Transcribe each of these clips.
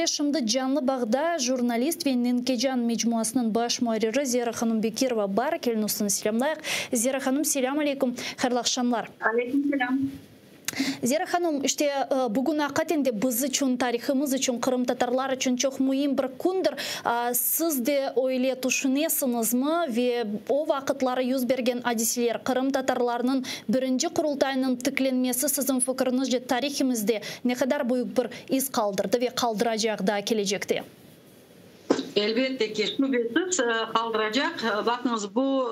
şimdi canlı bağda jurnalist ve Nenkecan mecmuasınıñ baş muarriri Zera hanım Bekirova bar. Keliñ, selâmlayıq. Zera hanım, selâm aleyküm, hayırlı aqşamlar. Aleyküm selâm. Zera hanım, işte bugün aqiqaten de biz içün, tarihımız içün, qırımtatarlar içün çoq müim bir kündir. Siz de öyle tüşünesiñizmi ve o vaqıtları 100 bergen adiseler, qırımtatarlarnıñ birinci Qurultayınıñ tiklenmesi siziñ fikiriñizce tarihimizde ne qadar büyük bir iz qaldırdı ve qaldıracaq da kelecekte? Elbette ki, şübesiz qaldıracaq. Baqıñız, bu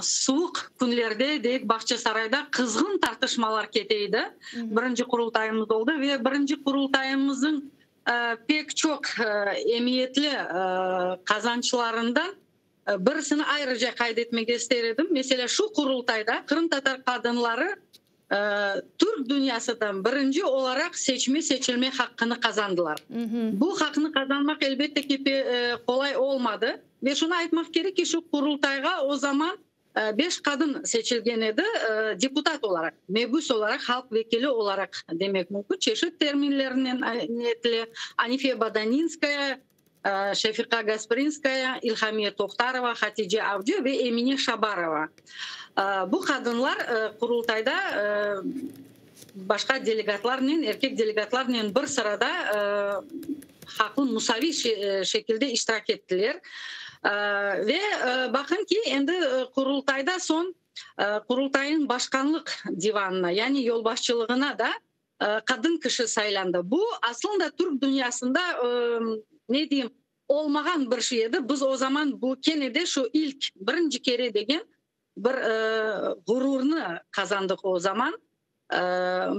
suvuq künlerde deyik Bağçasarayda qızğın tartışmalar kete edi. Birinci Qurultayımız oldı ve birinci Qurultayımıznıñ pek çoq emiyetli qazançlarından birisini ayrıca qayd etmege ister edim. Meselâ, şu Qurultayda qırımtatar qadınları Türk dünyasından birinci olaraq seçme seçilme haqqını qazandılar. Bu haqqını qazanmaq elbette ki qolay olmadı. Ve şunı aytmaq kerek ki, şu Qurultayğa o zaman beş qadın seçilgen edi deputat olaraq, mebus olaraq, halq vekili olaraq demek mümkün. Çeşit terminlernen etile. Anife Badaninskaya, Şefiqa Gasprinskaya, İlhamiye Tohtarova, Hatice Avcı ve Emine Şabarova. Bu qadınlar Qurultayda başqa delegatlarnen, erkek delegatlarnen bir sırada haqlı musaviy şekilde iştirak ettiler. Ve baqın ki, endi Qurultayda soñ Qurultayınıñ başqanlıq divanına, yani yolbaşçılığına da qadın kişi saylandı. Bu aslında Türk dünyasında, ne diyeyim, olmağan bir şey edi. Biz o zaman bu kene de şu ilk birinci kere degen bir ğururnı qazandıq o zaman.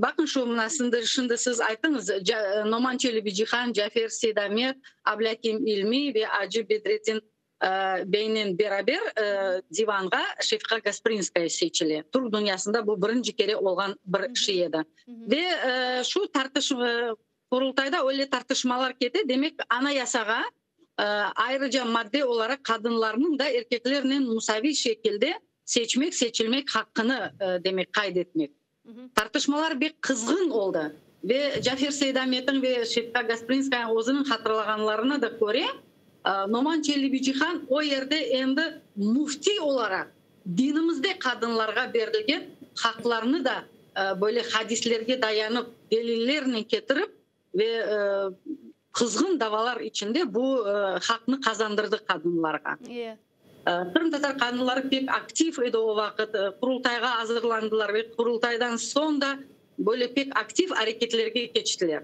Baqın, şu mına şimdi siz ayttıñız, Noman Çelebicihan, Cafer Seydamet, Ablâkim İlmi ve Acı Bedrettin beynen beraber divanğa Şefiqa Gasprinskaya seçile. Türk dünyasında bu birinci kere olğan bir şey edi. Ve şu tartış Qurultayda öyle tartışmalar kete, demek, anayasağa ayrıca madde olaraq qadınlarnıñ da erkeklernen musaviy şekilde seçmek, seçilmek haqqını, demek, qayd etmek. Tartışmalar pek qızğın oldı. Ve Cafer Seydametniñ ve Şefiqa Gasprinskayanıñ özüniñ hatırlağanlarına da köre, Noman Çelebicihan o yerde endi müfti olaraq dinimizde qadınlarğa berilgen haqlarnı da böyle hadislerge dayanıp, delillernen ketirip ve qızğın davalar içinde bu haqnı qazandırdı qadınlarğa. Qırımtatar qadınları pek aktiv edi o vaqıt, Qurultayğa azırlandılar ve Qurultaydan soñ da böyle pek aktiv areketlerge keçtiler.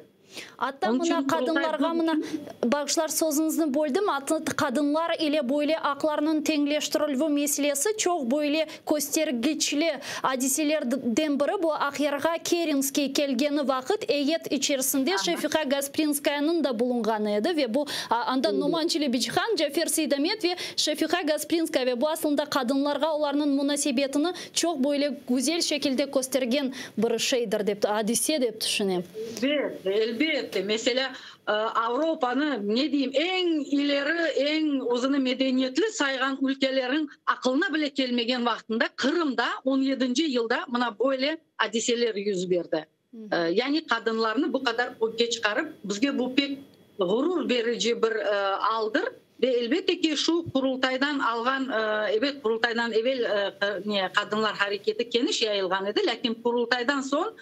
Atta mına qadınlarğa mına, bağışlar, sözüñizni böldim, atta qadınlar ile böyle aqlarnıñ teñleştirilüvi meselesi çoq böyle köstergiçli adiselerden biri bu Aqyarğa Kerenskiy kelgeni vaqıt eyet içerisinde Şefiqa Gasprinskayanıñ da bulunğanı edi ve bu anda Noman Çelebicihan, Cafer Seydamet ve Şefiqa Gasprinskaya ve bu aslında qadınlarğa olarnıñ munasebetini çoq böyle güzel şekilde köstergen bir şeydir dep, adise dep tüşünem. Elbette, elbette. Meselâ, Avropanı, ne deyim, eñ ileri, eñ özüni medeniyetli sayğan ülkeleriñ aqılına bile kelmegen vaqtında Qırımda 17-yılda mına böyle adiseler 100 berdi. Yani qadınlarnı bu qadar ögge çıqarıp, bizge bu pek ğurur berici bir aldır. Ve elbette ki, şu Qurultaydan alğan, ebet, Qurultaydan evel ne qadınlar hareketi keniş yayılğan edi, lâkin Qurultaydan soñ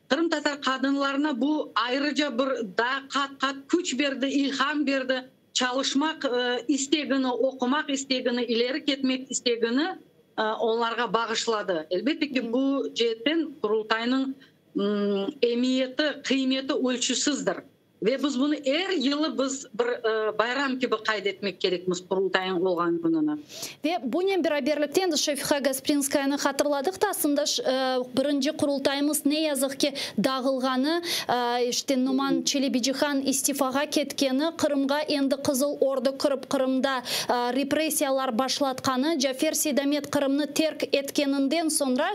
qırımtatar qadınlarına bu ayrıca bir daa qat-qat küç berdi, ilham berdi, çalışmaq istegini, oqumaq istegini, ileri ketmek istegini onlarğa bağışladı. Elbette ki, bu ceetten Qurultaynıñ emiyeti, qıymeti ölçüsizdir. Ve biz bunı er yılı biz bir bayram kibi qayd etmek kerekmiz Qurultayın olğan kününi. Ve bunen beraberlikte endi Şefiqa Gasprinskayanı hatırladıq da, aslında birinci Qurultayımız ne yazıq ki dağılğanı, işte Noman Çelebicihan istifağa ketkeni, Qırımğa endi Qızıl Ordu kirip Qırımda repressiyalar başlatqanı, Cafer Seydamet Qırımnı terk etkeninden soñra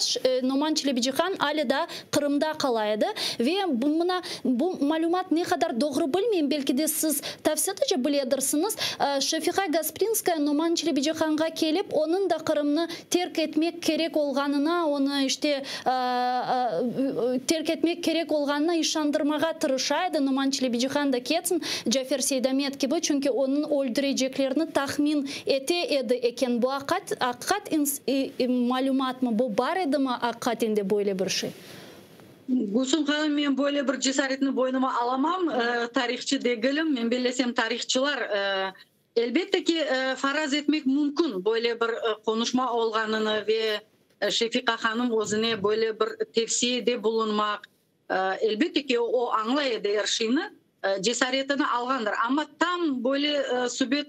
Noman Çelebicihan ale da Qırımda qala edi. Ve mına bu malümat ne qadar qadar doğru bilmeyim, belki de siz tafsilâtlıca biledirsiñiz, Şefiqa Gasprinskaya Noman Çelebicihanğa kelip, onıñ da Qırımnı terk etmek kerek olğanına, onı işte terk etmek kerek olğanına işandırmağa tırışa edi, Noman Çelebicihan da ketsin, Cafer Seydamet kibi, çünki onıñ öldüreceklerini tahmin ete edi eken. Bu aqiqat malümatmı, bu bar edimi aqiqaten de böyle bir şey? Gülsüm hanım, men böyle bir cesaretni boynuma alamam, tarihçı degilim, men bellesem tarihçılar, elbette ki, faraz etmek mümkün böyle bir qonuşma olğanını ve Şefiqa hanım özüne böyle bir tevsiyede bulunmaq, elbette ki, o añlay edi er şeyni, cesaretini alğandır. Amma tam böyle subet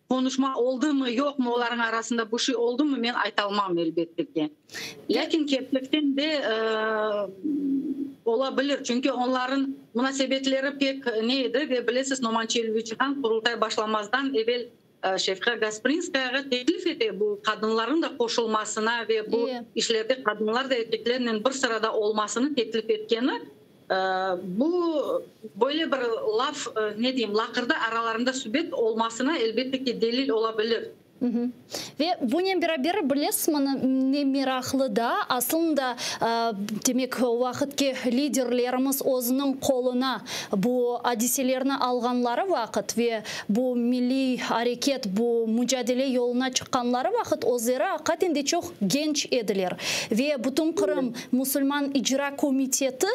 Qonuşma oldımı, yoqmı, olarnıñ arasında bu şey oldımı, men aytalmam, elbette ki. Lâkin kerçekten de ola bilir, çünki onların munasebetleri pek ne edi ve bilesiz, Noman Çelebicihan Qurultay başlamazdan evel Şevqa Gasprinskayağa teklif ete bu qadınlarnıñ da qoşulmasına ve bu işlerde qadınlar da erkeklernen bir sırada olmasını teklif etkeni, Bu, böyle bir laf, ne deyim, laqırdı aralarında subet olmasına, elbette ki, delil ola bilir. Ve bunen beraber, bilesizmi, ne meraqlı da, aslında, demek, o vaqıtki liderlerimiz özüniñ qoluna bu adiselerni alğanları vaqıt ve bu milliy areket, bu mucadele yoluna çıqqanları vaqıt özleri aqiqaten de çoq genç ediler. Ve bütün Qırım Musulman İcra Komiteti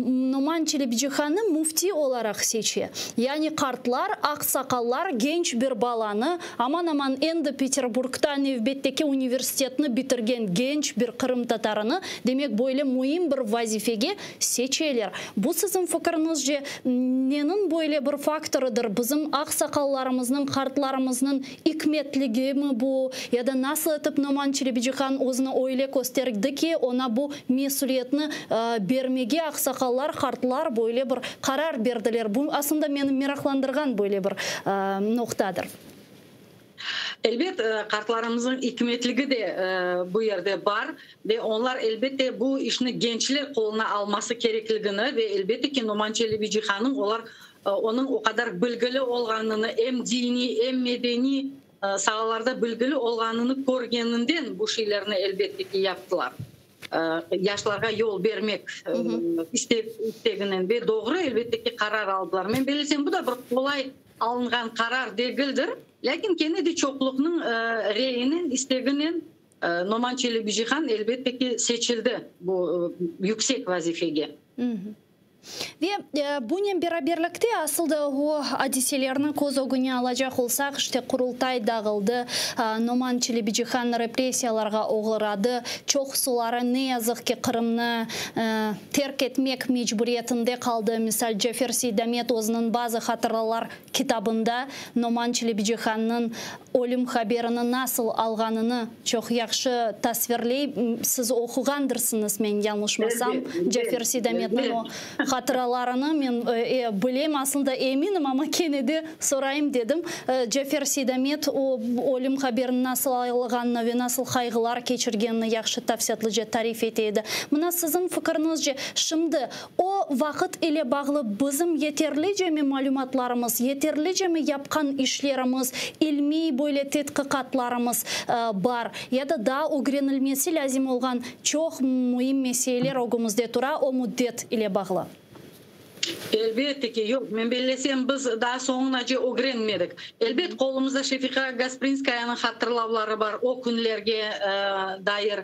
Noman Çelebicihannı müfti olaraq seçe. Yani qartlar, aqsaqallar genç bir balanı, aman-aman endi Peterburgta nevbetteki universitetni bitirgen genç bir qırımtatarını, demek, böyle müim bir vazifege seçeler. Bu siziñ fikriñizce neniñ böyle bir faktorıdır, bizim aqsaqallarımıznıñ, qartlarımıznıñ ikmetligimi bu, ya da nasıl etip Noman Çelebicihan özüni öyle kösterdi ki, oña bu mesüliyetni bermege aqsaqallar, qartlar böyle bir qarar berdiler? Bu, aslında, meni meraqlandırğan böyle bir noqtadır. Elbet, qartlarımıznıñ ikmetligi de bu yerde bar ve onlar, elbette, bu işni gençler qoluna alması kerekligini ve, elbette ki, Noman Çelebicihannıñ olar onıñ o qadar bilgili olğanını, em diniy, em medeniy saalarda bilgili olğanını körgeninden bu şeylerni, elbette ki, yaptılar. Yaşlarğa yol bermek isteginen ve doğru, elbette ki, qarar aldılar. Men bellesem, bu da bir qolay alınğan qarar degildir, lâkin kene de çoqluqnıñ reyinen, isteginen Noman Çelebicihan, elbette ki, seçildi bu yüksek vazifege. Ve bunen beraberlikte, asıl da o adiselerni köz ögüne alacaq olsaq, işte Qurultay dağıldı, Noman Çelebicihan repressiyalarğa oğradı, çoqsuları, ne yazıq ki, Qırımnı terk etmek mecburiyetinde qaldı. Misal, Cafer Seydamet özüniñ Bazı hatıralar kitabında Noman Çelebicihannıñ ölüm haberini nasıl alğanını çoq yahşı tasvirley. Siz oquğandırsıñız, men yañlışmasam, Cafer Seydametniñ o hatıralarını men bilem, aslında eminim, amma kene de sorayım dedim. Cafer Seydamet o ölüm haberini nasıl alğanını ve nasıl qayğılar keçirgenini yahşı tafsilâtlıca tarif ete edi. Mına siziñ fikiriñizce, şimdi O vaqıt ile bağlı bizim yeterlicemi malümatlarımız, yeterlicemi yapqan işlerimiz, ilmiy böyle tedqiqatlarımız bar ya da daa ögrenilmesi lâzim olğan çoq müim meseleler ögümizde tura o müddet ile bağlı? Elbette ki, yoq. Men bellesem, biz daa soñunace ögrenmedik. Elbet, qolumızda Şefiqa Gasprinskayanıñ hatırlavları bar, o künlerge dair.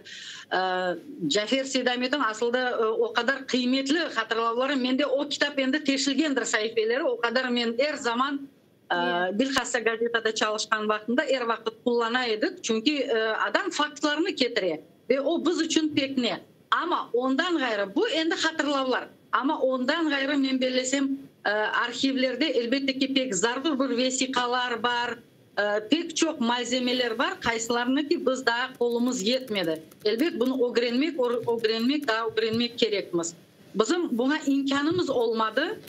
Cafer Seydametniñ asılda o qadar qıymetli hatırlavları, mende o kitap endi teşilgendir saifeleri, o qadar men er zaman, bilhassa gazetada çalışqan vaqtımda er vaqıt qullana edik, çünki adam faktlarnı ketire ve o biz içün pek ne. Amma ondan ğayrı, bu endi hatırlavlar, amma ondan ğayrı men bellesem, arhivlerde elbette ki pek zarur bir vesiqalar bar, Pek çoq malzemeler bar, qaysılarını ki biz daa qolumız yetmedi. Elbet, bunı ögrenmek, ögrenmek, daa ögrenmek kerekmiz. Bizim buña imkânımız olmadı.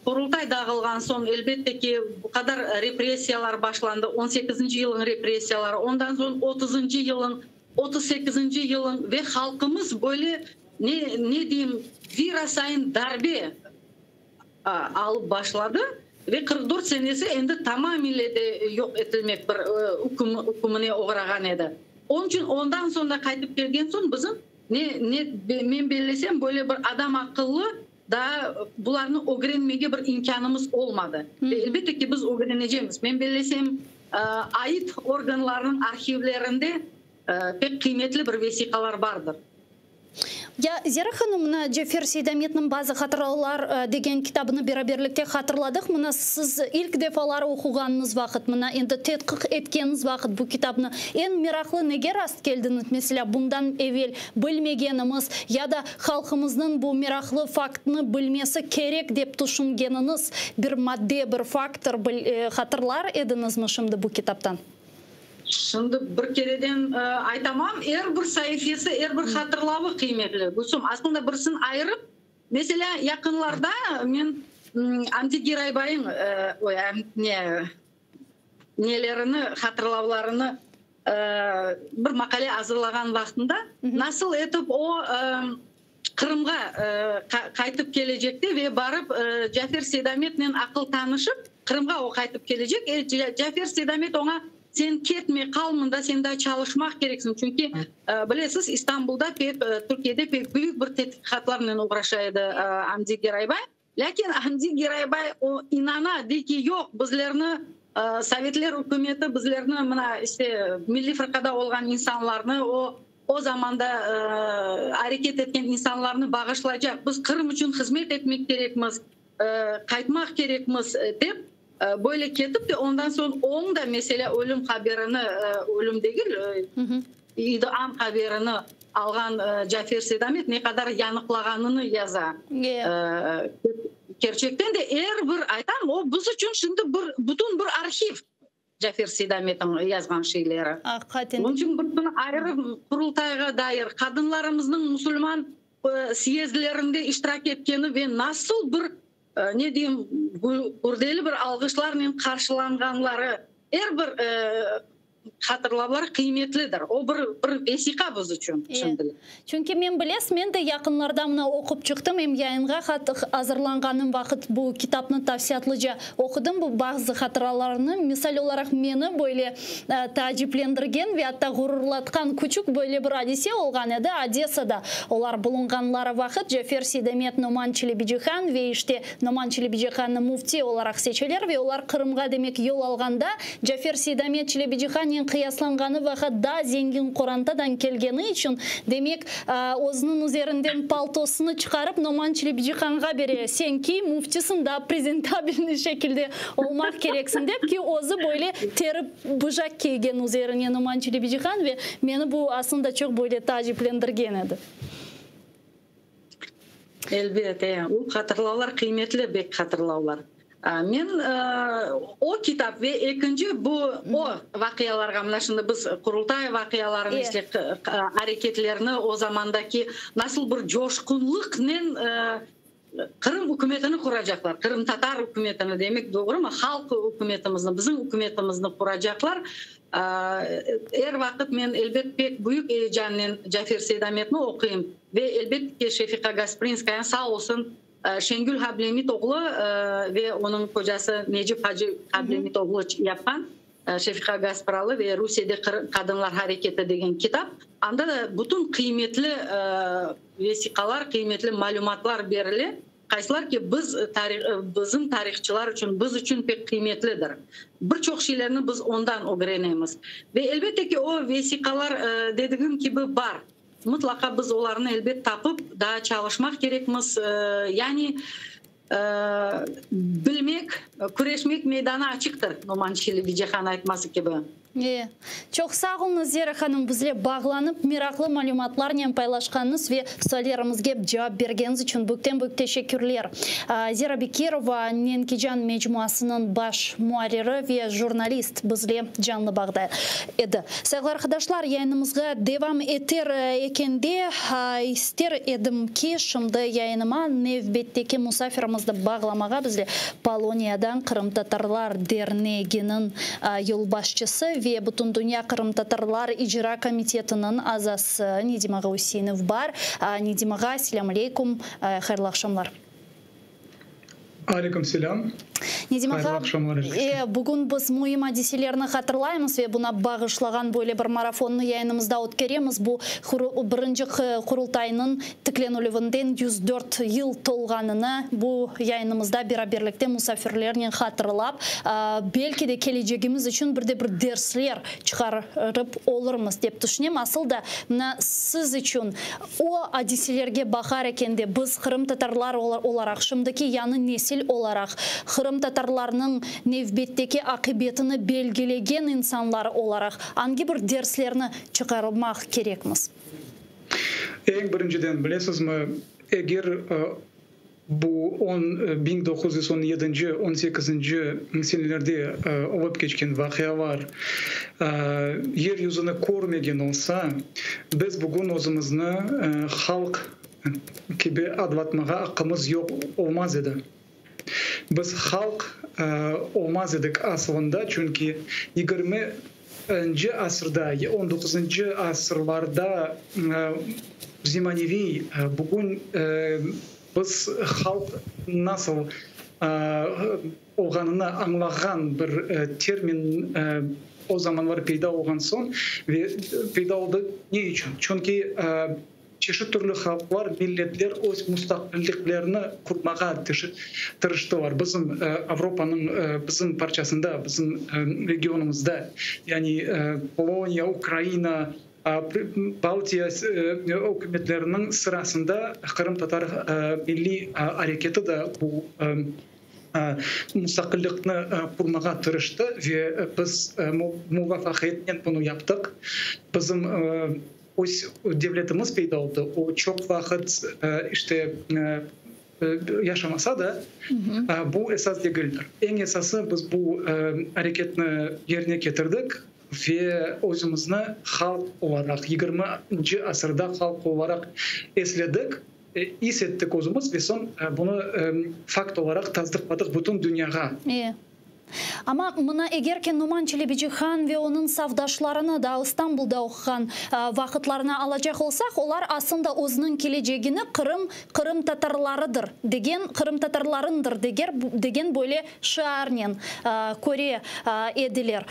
Qurultay dağılğan soñ, elbette ki, bu qadar repressiyalar başlandı, on sekizinci yılın repressiyaları, ondan soñ otuzıncı yılın, 38-nci yılın ve halqımız böyle, ne, ne deyim, vira sayın darbe. alıp başladı ve 44 senesi endi tamamile de yoq etilmek bir üküm, ükümine oğrağan edi. Onıñ içün ondan soñ da qaytıp kelgen soñ bizim ne, ne men bellesem, böyle bir adam aqıllı daa bularnı ögrenmege bir imkânımız olmadı. Ve elbette ki, biz ögrenecekmiz. Men bellesem, ait organlarnıñ arhivlerinde pek qıymetli bir vesiqalar bardır. Ya, Zera hanım, mına Cafer Seydametniñ Bazı hatıralar degen kitabını beraberlikte hatırladıq. Mına siz ilk defalar oquğanıñız vaqıt, mına endi tedqiq etkeniñiz vaqıt bu kitapnı eñ meraqlı nege rast keldiñiz? Meselâ, bundan evel bilmegenimiz ya da halqımıznıñ bu meraqlı faktnı bilmesi kerek dep tüşüngeniñiz bir madde, bir faktor hatırlar ediñizmi şimdi bu kitaptan? Şimdi bir kereden aytamam, er bir saifesi, er bir hatırlavı qıymetli. Gülsüm, aslında birisini ayırıp, meselâ, yaqınlarda men Amdi Giraybayıñ ne nelerini, hatırlavlarını bir maqale azırlağan vaqtında, nasıl etip o Qırımğa qaytıp kelecekte ve barıp Cafer Seydametnen aqıl tanışıp, Qırımğa o qaytıp kelecek. Cafer Seydamet oña, Sen ketme, qal mında, sen daa çalışmaq kereksiñ. Çünki, bilesiz, İstanbulda pek, Türkiyede pek büyük bir tedqiqatlarnen oğraşa edi Amdi Geraybay. Lâkin Amdi Geraybay o inana, dey ki, yoq, bizlerni sovetler ükümeti bizlerni mına işte Milliy Fırqada olğan insanlarnı, o o zamanda areket etken insanlarnı bağışlaycaq, biz Qırım içün hızmet etmek kerekmiz, qaytmaq kerekmiz, dep, böyle ketip de ondan soñ oñ da meselâ ölüm haberini, ölüm degil, idam haberini alğan Cafer Seydamet ne qadar yanıqlağanını yaza. Kerçekten de er bir, aytam, o biz içün şimdi bir bütün bir arhiv Cafer Seydametniñ yazğan şeyleri. Aqiqaten. Onıñ içün bir ayrı Qurultayğa dair qadınlarımıznıñ musulman syezdlerinde iştirak etkeni ve nasıl bir, ne deyim, gürdeli bir alğışlarnen qarşılanğanları, er bir hatırlavlar qıymetlidir. O bir bir vesiqa biz içün şimdilik. Çünki men bilesiz, men de yaqınlarda mına oqup çıqtım, em yayınğa azırlanğanım vaqıt bu kitapnı tafsilâtlıca oqudım, bu bazı hatıralarnı. Misal olaraq, meni böyle taaciplendirgen ve atta ğururlatqan küçük böyle bir adise olğan edi. Odessada olar bulunğanları vaqıt Cafer Seydamet, Noman Çelebicihan ve işte Noman Çelebicihannı müfti olaraq seçeler ve olar Qırımğa demek yol alğanda Cafer Seydamet Çelebicihannen qıyaslanğanı vaqıt daa zengin qorantadan kelgeni içün, demek, özüniñ üzerinden paltosını çıqarıp Noman Çelebicihanğa bere, sen kiy, müftisiñ, daa prezentabelniy şekilde olmaq kereksiñ dep, ki özü böyle teri bıjak kiygen üzerine Noman Çelebicihan ve meni bu aslında çoq böyle taaciplendirgen edi. Elbet, e, o hatırlavlar qıymetli bek hatırlavlar. Men o kitap ve ekinci bu o vaqialarğa, mına şimdi biz Qurultay vaqialarını, işte areketlerini, o zamandaki nasıl bir coşqunlıqnen Qırım ükümetini quracaqlar, qırımtatar ükümetini demek doğrumı, halq ükümetimizni, bizim ükümetimizni quracaqlar. Er vaqıt men, elbet, pek büyük eyecannen Cafer Seydametni oquyım ve, elbet ki, Şefiqa Gasprinskaya sağ olsun, Şengül Hablemit oğlu ve onıñ qocası Necip hacı Hablemit oğlu yapqan Şefiqa Gaspralı ve Rusiyede qadınlar hareketi degen kitap. Anda da bütün qıymetli vesiqalar, qıymetli malümatlar berile, qaysılar ki, biz bizim tarihçılar içün, biz içün pek qıymetlidir. Bir çoq şeylerni biz ondan ögrenemiz. Ve elbette ki, o vesiqalar, dedigim kibi, bar. Mıtlaqa biz olarnı elbet tapıp, daa çalışmaq kerekmiz. Yani bilmek, küreşmek meydanı açıqtır, Noman Çelebicihan aytması kibi. E, çoq sağ oluñız, Zera hanım, bizle bağlanıp, meraqlı malümatlarnen paylaşqanıñız ve suallerimizge cevap bergeniñiz içün büyükten-büyük teşekkürler. Zera Bekirova, Nenkecan mecmuasınıñ baş muarriri ve jurnalist bizle canlı bağda edi. Sayğılı arqadaşlar, yayınımızğa devam eter ekende, ister edim ki, şimdi yayınıma nevbetteki musafirimizni bağlamağa, bizle Poloniyadan Qırımtatarlar Derneginiñ yolbaşçısı ve Bütündünya qırımtatarlar icra komitetiniñ azası Nedim ağa Üseinov bar. Nedim ağa, selâm aleykum, hayırlı aqşamlar. Aleyküm selâm. Nedim Hayırlı ağa, aqşamlar er keske. bugün biz müim adiselerni hatırlaymız ve buña bağışlağan böyle bir marafonnı yayınımızda ötkeremiz. Bu birinci Qurultaynıñ tiklenilüvinden 104 yıl tolğanını bu yayınımızda beraberlikte musafirlernen hatırlap, belki de kelecegimiz içün bir de bir dersler çıqarıp olurmız, dep tüşünem. Asıl da, mına siz içün o adiselerge baqar ekende, biz qırımtatarlar olaraq, şimdiki yañı nesil olaraq, qırımtatarlarnıñ nevbetteki aqibetini belgilegen insanlar olaraq, angi bir derslerni çıqarmaq kerekmiz? Eñ birinciden, bilesizmi, eger Bu on 1917-nci, on sekizinci senelerde olıp keçken vaqialar yer yüzüni körmegen olsa, biz bugün özümizni halq kibi adlatmağa aqqımız yoq olmaz edi. Biz halq olmaz edik asılında, çünki 20-nci asırda, on doquzıncı asırlarda zemaneviy, bugün biz halq nasıl olğanını añlağan bir termin o zamanlar peyda olğan soñ ve peyda oldı ne içün? Çünki çeşit türlü halqlar, milletler öz mustaqilliklerini qurmağa tırıştılar. Bizim Avropanıñ bizim parçasında, bizim regionımızda, yani Poloniya, Ukraina, Baltiya ükümetleriniñ sırasında qırımtatar milliy areketi de bu mustaqillikni qurmağa tırıştı ve biz muvafaqiyetnen bunı yaptıq. Bizim öz devletimiz peyda oldı. O çoq vaqıt işte yaşamasa da, bu esas degildir. Eñ esası biz bu areketni yerine ketirdik ve özümizni halq olaraq, yigirminci asırda halq olaraq esledik, is ettik özümiz ve soñ bunı fakt olaraq tasdıqladıq bütün dünyağa. Amma mına eger ki Noman Çelebicihan ve onıñ safdaşlarını da İstanbulda oquğan vaqıtlarına alacaq olsaq, olar aslında özüniñ kelecegini Qırım qırımtatarlarıdır degen, qırımtatarlarındır degen böyle şiarnen köre ediler.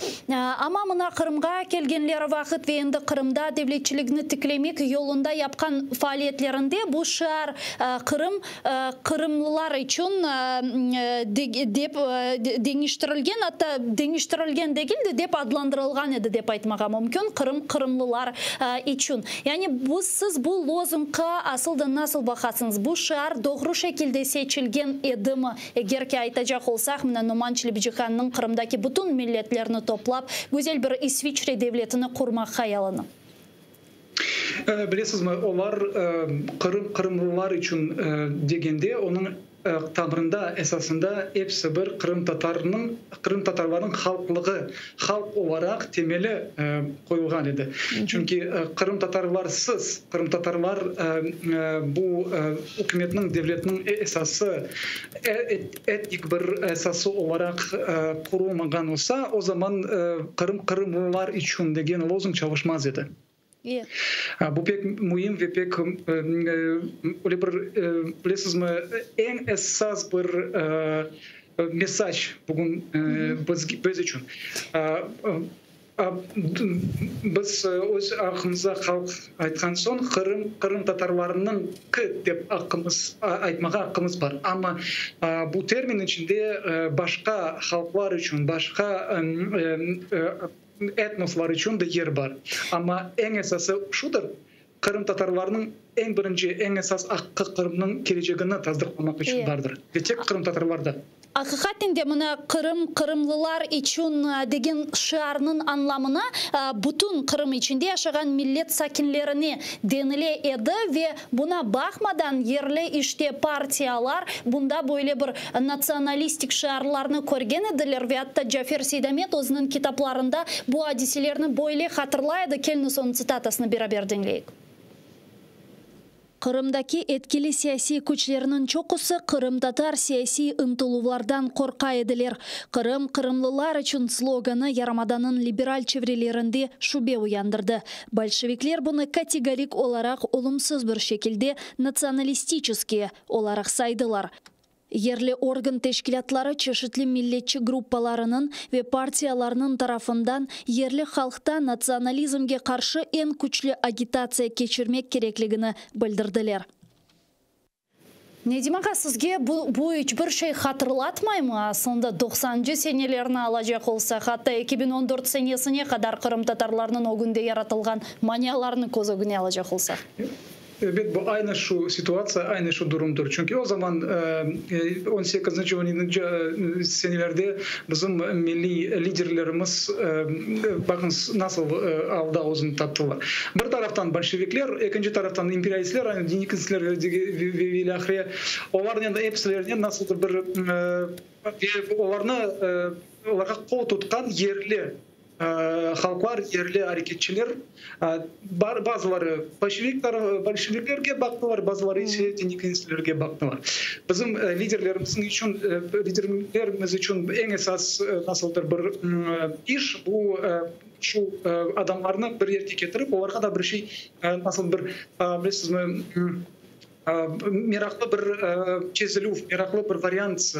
Amma mına Qırımğa kelgenleri vaqıt ve endi Qırımda devletçiligini tiklemek yolunda yapqan faaliyetlerinde bu şiar Qırım qırımlılar içün dep deñiştirilgen, atta deñiştirilgen degil de, dep adlandırılğan edi dep aytmağa mümkün, Qırım qırımlılar içün. Yani bu, siz bu lozungqa asıl da nasıl baqasıñız? Bu şiar doğru şekilde seçilgen edimi? Eger ki aytacaq olsaq, mına Noman Çelebicihannıñ Qırımdaki bütün milletlerni toplap, güzel bir İsviçre devletini qurmaq hayalını. Bilesizmi, olar Qırım qırımlılar içün degende, onıñ tamırında, esasında episi bir qırımtatarnıñ, qırımtatarlarnıñ halqlığı, halq olaraq temeli qoyulğan edi. Çünki qırımtatarlarsız, qırımtatarlar bu ükümetniñ, devletniñ esası, etnik bir esası olaraq qurulmağan olsa, o zaman Qırım qırımlılar içün degen lozung çalışmaz edi. Bu pek müim ve pek öyle bir, bilesizmi, eñ esas bir mesaj bugün biz içün. Biz öz aqqımızda halq aytqan soñ, Qırım qırımtatarlarınıñki dep aqqımız aytmağa aqqımız bar. Amma bu termin içinde başqa halqlar içün, başqa etnoslar içün de yer bar. Amma eñ esası şudır, qırımtatarlarnıñ eñ birinci, eñ esas aqqı Qırımnıñ kelecegini tasdıqlamaq içün bardır. Ve tek qırımtatarlarda. Aqiqaten de mına Qırım qırımlılar içün degen şiarnıñ añlamına bütün Qırım içinde yaşağan millet sakinlerine denile edi ve buna baqmadan yerli işte partiyalar bunda böyle bir natsionalistik şiarlarnı körgen ediler ve atta Cafer Seydamet özüniñ kitaplarında bu adiselerni böyle hatırlay edi, keliñiz onıñ tsitatasını beraber diñleyik. Qırımdaki etkili siyasiy küçlerniñ çoqusı qırımtatar siyasiy ıntıluvlardan qorqa ediler. Qırım, qırımlılar içün sloganı yarımadanıñ liberal çevrelerinde şübe uyandırdı. Bolşevikler bunı kategorik olaraq olumsuz bir şekilde natsionalistiçeskiye olaraq saydılar. Yerli organ teşkilâtları çeşitli milletçi gruppalarınıñ ve partiyalarnıñ tarafından yerli halqta natsionalizmge qarşı eñ küçlü agitatsiya keçirmek kerekligini bildirdiler. Nedim ağa, sizge bu, bu iç bir şey hatırlatmaymı? Aslında doqsanıncı senelerni alacaq olsaq, atta 2014 senesine qadar qırımtatarlarnıñ ögünde yaratılğan manialarnı köz ögüne alacaq olsaq. Ebet, bu aynı şu situatsiya, aynı şu durumdır. Çünki o zaman, on sekizinci, on yedinci senelerde bizim milliy liderlerimiz, baqıñız, nasıl alda özüni taptılar. Bir taraftan bolşevikler, ekinci taraftan imperialistler, aynı denikinskiler ve ilâhre, olarnen episilerinen nasıldır bir ve olarnı, olarğa qol tutqan yerli halqlar, yerli areketçiler, bazıları bolşeviklerge baqtılar, bazıları ise denikinskilerge baqtılar. Bizim liderlerimizniñ içün, liderlerimiz içün eñ esas nasıldır bir iş, bu şu adamlarnı bir yerge ketirip, olarğa da bir şey, nasıl bir, bilesizmi, meraqlı bir çezilüv, meraqlı bir variant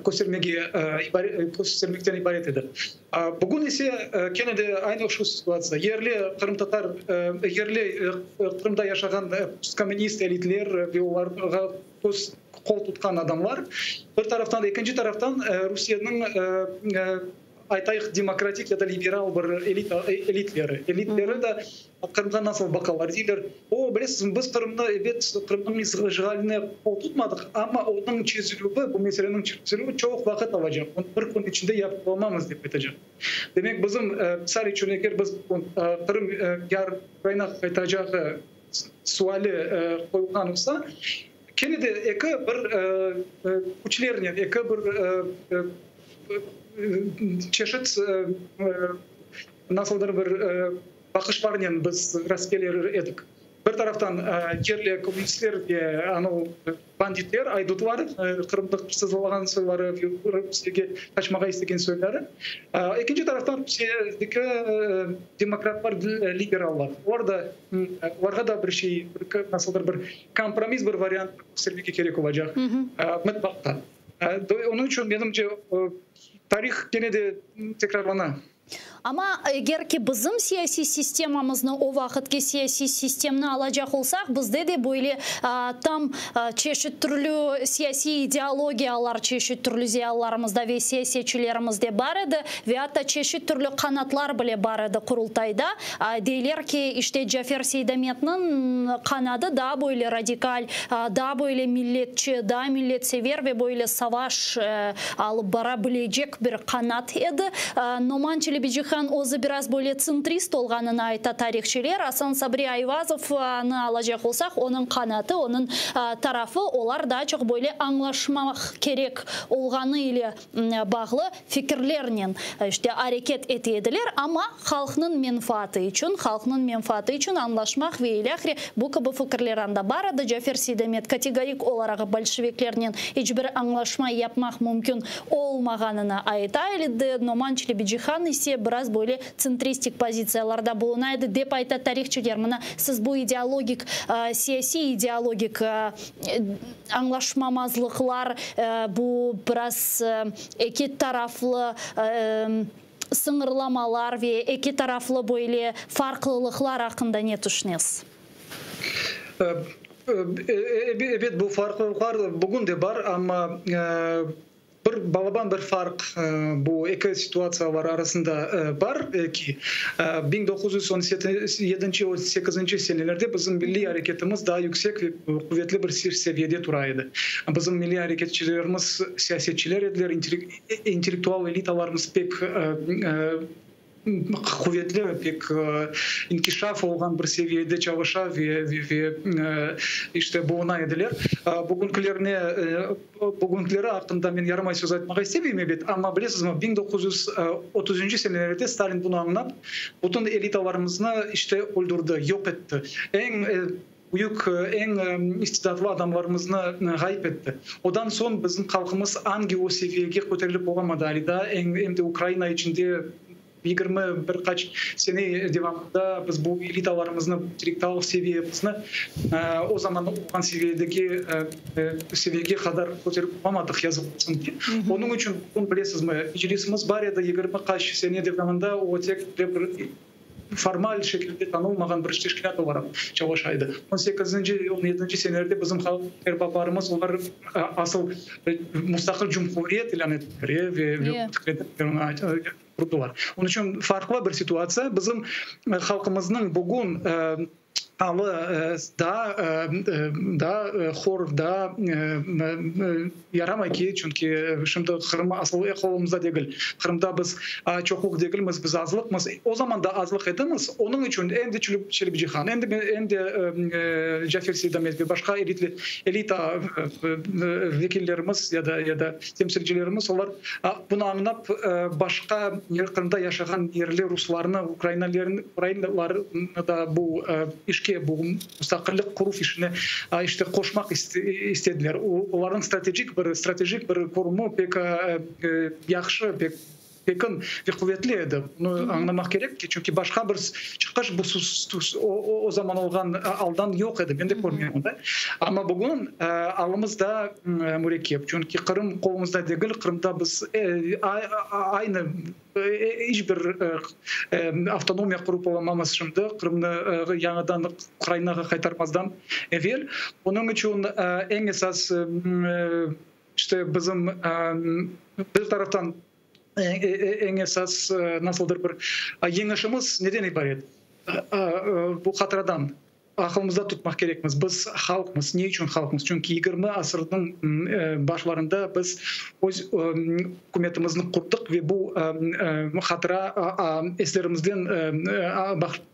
köstermege köstermekten ibaret edi. Bugün ise kene de aynı şu situatsiya. Yerli qırımtatar, yerli Qırımda yaşağan postkommunist elitler ve olarğa qol tutqan adamlar bir taraftan, ekinci taraftan Rusiyeniñ, aytayıq, demokratik ya da liberal bir elita, elitleri. Elitleri de Qırımğa nasıl baqalar? Deyler, o, bilesizmi, biz Qırımnı, ebet, Qırımnıñ işğaline qol tutmadıq, amma onıñ çezilüvi, bu meseleniñ çezilüvi çoq vaqıt alacaq, onı bir kün içinde yapıp olmamız, dep aytacaq. Demek, bizim, misal içün, eger biz Qırım yarın Ukrainağa qaytacağı suali qoyulğan olsa, kene de eki bir küçlernen, eki bir çeşit nasıldır bir baqışlarnen biz rastkelir edik. Bir taraftan yerli kommunistler ve anau banditler, aydutlar, Qırımda hırsızlağan soyları ve Rusiyege qaçmağa istegen soyları. Ekinci taraftan Rusiyedeki demokratlar, liberallar. Olar da, olarğa da bir şey, nasıldır bir kompromiss bir variant köstermege kerek olacaq mıtlaqta. Onıñ içün, menimce, tarih kene de tekrarlana. Amma eger ki bizim siyasiy sistemamıznı, o vaqıtki siyasiy sistemni alacaq olsaq, bizde de böyle tam çeşit türlü siyasiy ideologiyalar çeşit türlü ziyalılarımızda ve siyasetçilerimizde bar edi ve atta çeşit türlü qanatlar bile bar edi Qurultayda. Deyler ki, işte Cafer Seydametniñ qanadı daa böyle radikal, daa böyle milletçi, daa milletsever ve böyle savaş alıp bara bilecek bir qanat edi. Noman Çelebicihan özü biraz böyle tsentrist olğanını ayta tarihçiler. Asan Sabri Ayvazovnı alacaq olsaq, onıñ qanatı, onıñ tarafı, olar daa çoq böyle añlaşmaq kerek olğanı ile bağlı fikirlernen işte areket ete ediler, amma halqnıñ menfaatı içün, halqnıñ menfaatı içün añlaşmaq ve ilâhre bu kibi fikirler anda bar edi. Cafer Seydamet kategorik olaraq bolşeviklernen iç bir añlaşma yapmaq mümkün olmağanını ayta edi, Noman Çelebicihan ise biraz böyle tsentristik pozitsiyalarda buluna edi, dep ayta tarihçiler. Mına siz bu ideologik, siyasiy ideologik añlaşmamazlıqlar, bu biraz eki taraflı sıñırlamalar ve eki taraflı böyle farqlılıqlar aqqında ne tüşünesiz? Ebet, bu farqlılıqlar bugün de bar, amma bir balaban bir farq bu eki situatsiyalar arasında bar ki, 1917 18 senelerde bizim milliy areketimiz daa yüksek ve quvetli bir seviyede tura edi. Bizim milliy areketçilerimiz siyasetçiler ediler, intellektual elitalarımız pek quvetli, pek inkişaf olğan bir seviyede çalışa ve ve işte buluna ediler. Bugünkilerine bugünkileri aqqında men yaramay söz aytmağa istemeyim, ebet, amma bilesizmi, 1930 senelerde Stalin bunı añlap, bütün elitalarımıznı işte öldürdi, yoq etti. Eñ büyük, eñ istidatlı adamlarımıznı ğayıp etti. Odan soñ bizim halqımız angi o seviyege köterilip olamadı ali daa, em de Ukraina içinde. 20 bir qaç sene devamında biz bu elitalarımıznı, intellektual seviyemizni o zaman olğan seviyedeki seviyege qadar köterip olamadıq, yazıq olsun ki. Onıñ içün bugün, bilesizmi, Meclisimiz bar edi 20 qaç sene devamında, o tek bir formal şekilde tanılmağan bir teşkilât olaraq çalışa edi. On sekizinci, on yedinci senelerde bizim halq erbaplarımız, olar asıl mustaqil cumhuriyet ilân ettiler ve qurdılar. Onıñ içün farqlı bir situatsiya. Bizim halqımıznıñ bugün alı daa daa hor, daa yaramay ki, çünki şimdi Qırım asıl qolumızda degil. Qırımda biz çoqluq degilmiz, biz azlıqmız. O zaman da azlıq edimiz. Onıñ içün em de Çelebicihan, em de em de Cafer Seydamet ve başqa elita vekillerimiz ya da ya da temsilcilerimiz, olar bunı añlap, başqa Qırımda yaşağan yerli ruslarnı, ukrainlerni da bu işke, bu mustaqillik quruv işine işte qoşmaq istediler. Olarnıñ strategik bir körümü pek yahşı, pek pekin ve quvetli edi. Bunı añlamaq kerek ki, çünki başqa bir çıqış bu o zaman olğan aldan yoq edi, men de körmeyim da. Amma bugün alımız da mürekkep, çünki Qırım qolumızda degil, Qırımda biz aynı iç bir avtonomiya qurıp olamamız şimdi, Qırımnı yañıdan Ukrainağa qaytarmazdan evel. Onıñ içün eñ esas işte bizim bir taraftan eñ esas nasıldır bir yeñişimiz neden ibaret? Bu hatıradan aqılımızda tutmaq kerekmiz. Biz halqmız. Ne içün halqmız? Çünki 20 asırnıñ başlarında biz öz ükümetimizni qurdıq ve bu hatıra eslerimizden,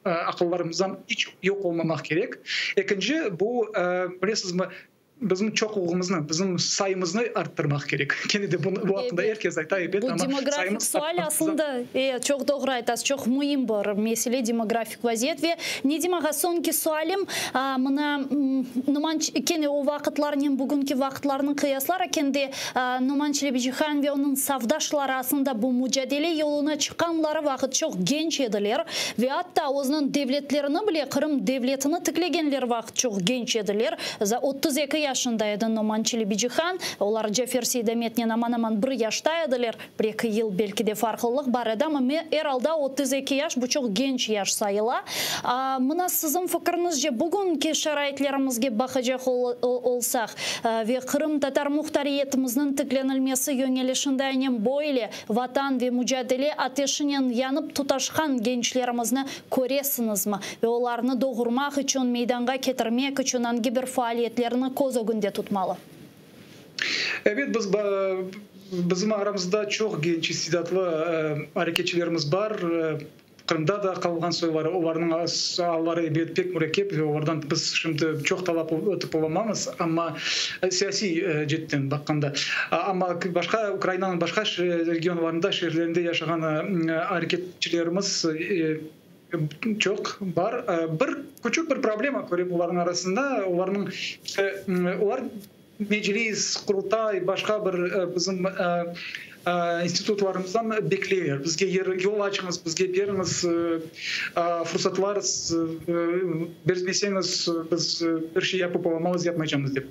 aqıllarımızdan iç yoq olmamaq kerek. Ekinci, bu, bilesizmi, bizim çoqluğımıznı, bizim sayımıznı arttırmaq kerek. Kene de bu aqqında er kes ayta, ebet, amma Bu demografik sual aslında, çoq doğru aytasız, çoq müim bir mesele, demografik vaziyet. Ve Nedim ağa, soñki sualim, mına Noman, kene o vaqıtlarnen bugünki vaqıtlarnı qıyaslar ekende, Noman Çelebicihan ve onıñ safdaşları aslında bu mucadele yoluna çıqqanları vaqıt çoq genç ediler ve atta özüniñ devletlerini bile, Qırım devletini tiklegenleri vaqıt çoq genç ediler. 32 yaşında edi Noman Çelebicihan. Olar Cafer Seydametnen aman-aman bir yaşta ediler. Bir-eki yıl belki de farqlılıq bar edi, amma er alda 32 yaş, bu çoq genç yaş sayıla. Mına siziñ fikriñizce, bugünki şaraitlerimizge baqacaq olsaq ve qırımtatar muhtariyetimizniñ tiklenilmesi yöñelişinde aynen böyle Vatan ve mucadele ateşinen yanıp tutaşqan gençlerimizni köresiñizmi ve olarnı doğurmaq içün, meydanğa ketirmek içün angi bir faaliyetlerni köz ögünde tutmalı? Ebet, biz, bizim aramızda çoq genç, istidatlı areketçilerimiz bar. Qırımda da qalğan soyları, olarnıñ alları, ebet, pek mürekkep ve olardan biz şimdi çoq talap etip olamamız, amma siyasiy cetten baqqanda. Amma başqa Ukrainanıñ başqa regionlarında, şeerlerinde yaşağan areketçilerimiz çoq bar. Bir küçük bir problema körem olarnıñ arasında, olarnıñ, işte, olar Meclis, Qurultay, başqa bir bizim institutlarımızdan bekleyler. Bizge yer, yol açıñız, bizge beriñiz fursatlar, bermeseñiz, biz bir şey yapıp olamamız, yapmaycamız dep.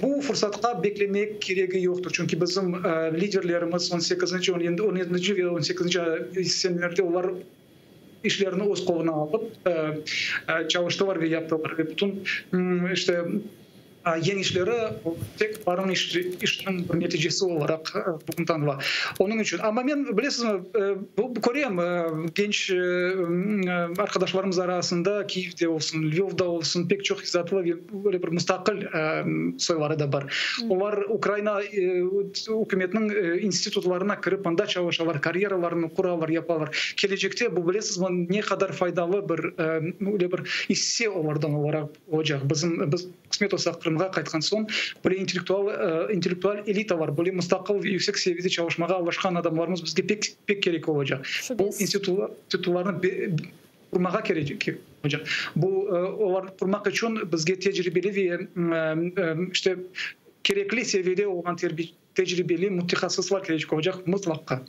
Bu fursatqa beklemek keregi yoqtır, çünki bizim liderlerimiz on sekizinci, on yedinci ve on sekizinci senelerde olar işlerini öz qoluna alıp çalıştılar ve yaptılar ve bütün işte yeñişleri tek olarnıñ işiniñ bir neticesi olaraq bugün tanıla. Onıñ içün, amma men, bilesizmi, körem, genç arqadaşlarımız arasında Kiyevde olsun, Lvovda olsun pek çoq izzatlı ve böyle bir mustaqil soyları da bar. Olar Ukraina ükümetiniñ institutlarına kirip, anda çalışalar, karyeralarını quralar, yapalar. Kelecekte bu, bilesizmi, ne qadar faydalı bir öyle bir isse olardan olaraq olacaq. Bizim, biz qısmet olsa Qırımğa qaytqan soñ, böyle intellektual intellektual elitalar, böyle mustaqil yüksek seviyede çalışmağa alışqan adamlarımız bizge pek, pek kerek olacaq. Bu institutlarnı qurmağa kerek olacaq. Bu olarnı qurmaq içün bizge tecribeli ve işte kerekli seviyede olğan tecribeli mütehassıslar kerek olacaq mıtlaqqa.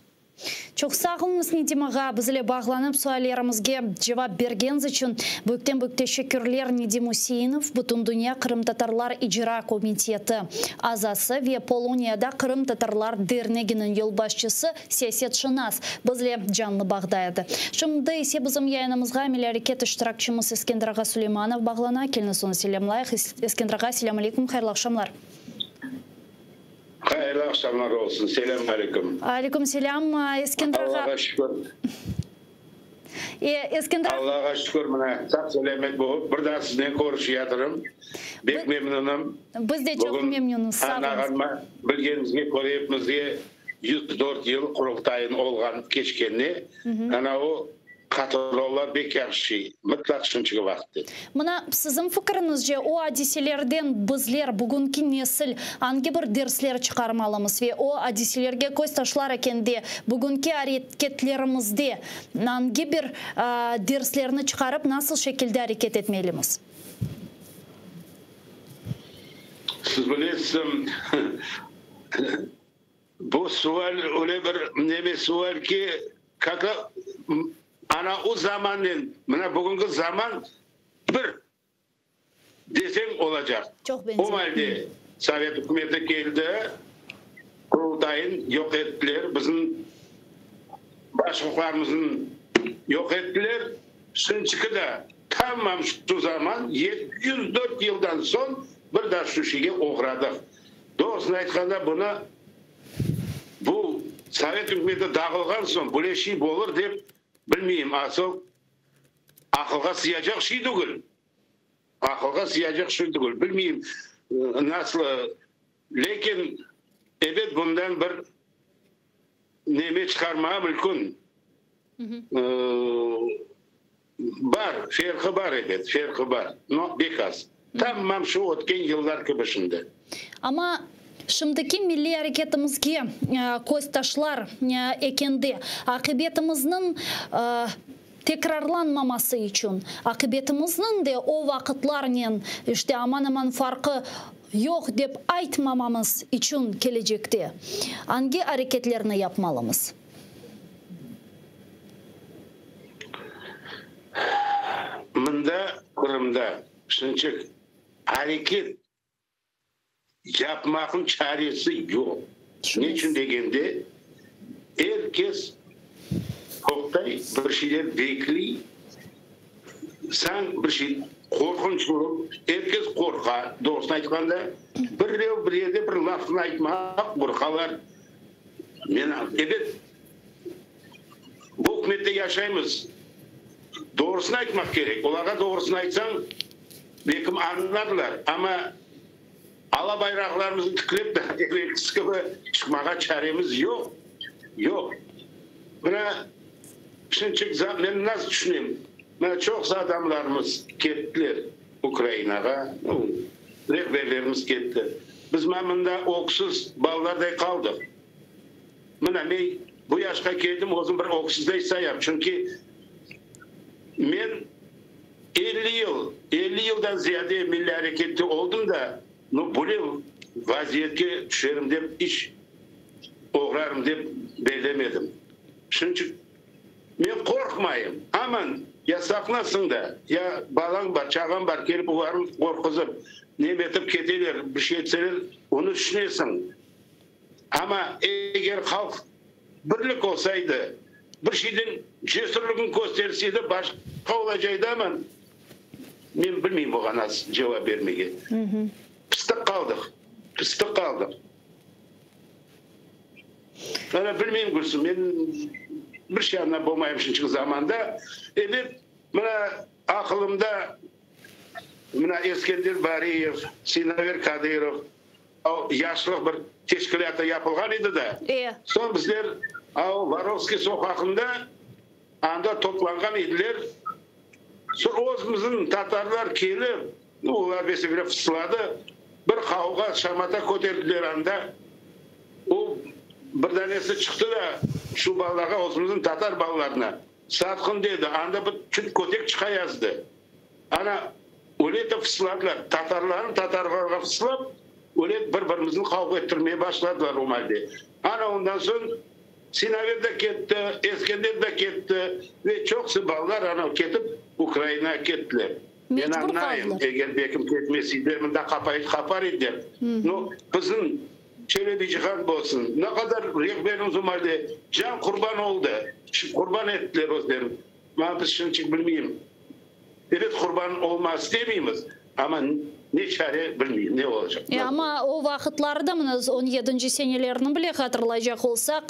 Çoq sağ oluñız, Nedim ağa, biz ile bağlanıp suallerimizge cevap bergeniz içün büyükten-büyük teşekkürler. Nedim Üseinov, Bütündünya qırımtatarlar icra komiteti azası ve Poloniyada Qırımtatarlar derneginiñ yolbaşçısı, siyasetşınas bizle canlı bağda edi. Şimdi ise bizim yayınımızğa Milliy areket iştirakçimiz Eskender ağa Suleymanov bağlana. Keliñiz onı selâmlayıq. Eskender ağa, selâm aleykum, hayırlı aqşamlar. Hayırlı aqşamlar olsun. Selâm aleyküm. Aleyküm selâm, Eskender ağa. Allağa şükür. E, Eskender ağa. Allağa şükür, mına, sağ-selâmet bolıp, bir daa siznen körüşeyatırım. Bek memnünim. Biz de çoq memnünmiz, sağ oluñız. Bugün bilgenimizge köre epimizge 104 yıl Qurultayın olğan keçkenine, ana o Hatırlavlar bek yahşı şey, mıtlaq şimdiki vaqıtte. Mına, siziñ fikriñizce, o adiselerden bizler, bugünki nesil, angi bir dersler çıqarmalımız ve o adiselerge köz taşlar ekende, bugünki areketlerimizde angi bir derslerni çıqarıp, nasıl şekilde areket etmelimiz? Siz bilesiz, Bu sual öyle bir neme sual ki, kaka ana o zamannen mına bugünki zaman bir deseñ olacaq. Çoq benzer. O malde Sovet ükümeti keldi, Qurultayın yoq ettiler, bizim başlıqlarımıznı yoq ettiler. Şimdiki de tamam şu zaman 704 yıldan soñ bir daa şu şeyge oğradıq. Doğrusını aytqanda, bunı bu Sovet ükümeti dağılğan soñ böyle şey bolır dep bilmeyim. Asıl aqılğa sıyacaq şey tügül. Aqılğa sıyacaq şey tügül. Bilmeyim nasıl, lâkin ebet bundan bir neme çıqarmağa mümkün. Bar, ferqı bar ebet, ferqı bar, no bek az. Tamam şu ötken yıllar kibi şimdi. Amma şimdiki milliy areketimizge köz taşlar ekende, aqibetimizniñ tekrarlanmaması içün, aqibetimizniñ de o vaqıtlarnen işte aman-aman farqı yoq dep aytmamamız içün kelecekte angi areketlerni yapmalımız? Mında, Qırımda, şınçıq areket yapmaqnıñ çaresi yoq. Neçün degende, er kes toqtay, bir şeyler bekliy, sañ bir şey qorqunç olıp, er kes qorqa, doğrusını aytqanda, birev bir yerde bir lafnı aytmağa qorqalar. Men, ebet, bu ükümette yaşaymız. Doğrusını aytmaq kerek. Olarğa doğrusını aytsañ, belkim añlarlar. Amma ala bayraqlarımıznı tiklep de, evelkisi kibi çıqmağa çaremiz yoq. Yoq. Mına, şimdiki men nasıl tüşünem, mına çoqusı adamlarımız kettiler Ukrainağa, rehberlerimiz ketti. Biz mında öksüz balalarday qaldıq. Mına, men bu yaşqa keldim, özüm bir öksüzdey sayam, çünki men 50 yıl, 50 yıldan ziyade milliy arekette oldım da, no, böyle vaziyetke tüşerim dep iç oğrarım dep bellemedim. Şunıñ içün men qorqmayım. Aman, ya saqlasıñ da, ya balañ bar, çağañ bar, kelip olarnı qorquzıp, nemetip keteler, bir şey etseler, onı tüşünesiñ. Amma eger halq birlik olsaydı, bir şeyden cesürligini kösterseydi, başqa olacaydı, amma men bilmeyim buña nasıl cevap bermege. Pıstıq qaldıq, pıstıq qaldıq. Ana, bilmeyim, Gülsüm, men bir şey añlap olmayım şimdiki zamanda. Ebet, mına aqılımda mına Eskender Bariyev, Sinaver Kadırov, O yaşlıq bir teşkilâtı yapılğan edi da. Soñ bizler o Vorovskiy soqaqında anda toplanğan ediler. Soñ özümizniñ tatarlar kelip, nu, olar besebele fısıladı, bir qavğa, şamata köterdiler anda. O bir danesi çıqtı da şu balalarğa, özümizniñ tatar balalarına, satqın dedi, anda bir çüt kötek çıqa yazdı. Ana, öyle de fısıladılar. Tatarlarnı tatarlarğa fısılap, öyle bir-birimizni qavğa ettirmeye başladılar o malde. Ana, ondan soñ. Sinaver de ketti, Eskender de ketti ve çoqusı balalar ana ketip Ukrainağa kettiler. Men Mecbur añlayım, qaldılar. eger bekim ketmeseydiler, mında qapayı qapar ediler. No, bizim Çelebicihan bolsun, ne qadar rehberimiz o malde can qurban oldı, qurban ettiler özlerini. Ma biz şimdicik bilmeyim. Ebet, qurban olmaz istemeymiz, amma ne çare bilmeyim, ne olacaq. E, amma o vaqıtları da, mına, on yedinci senelerni bile hatırlaycaq olsaq,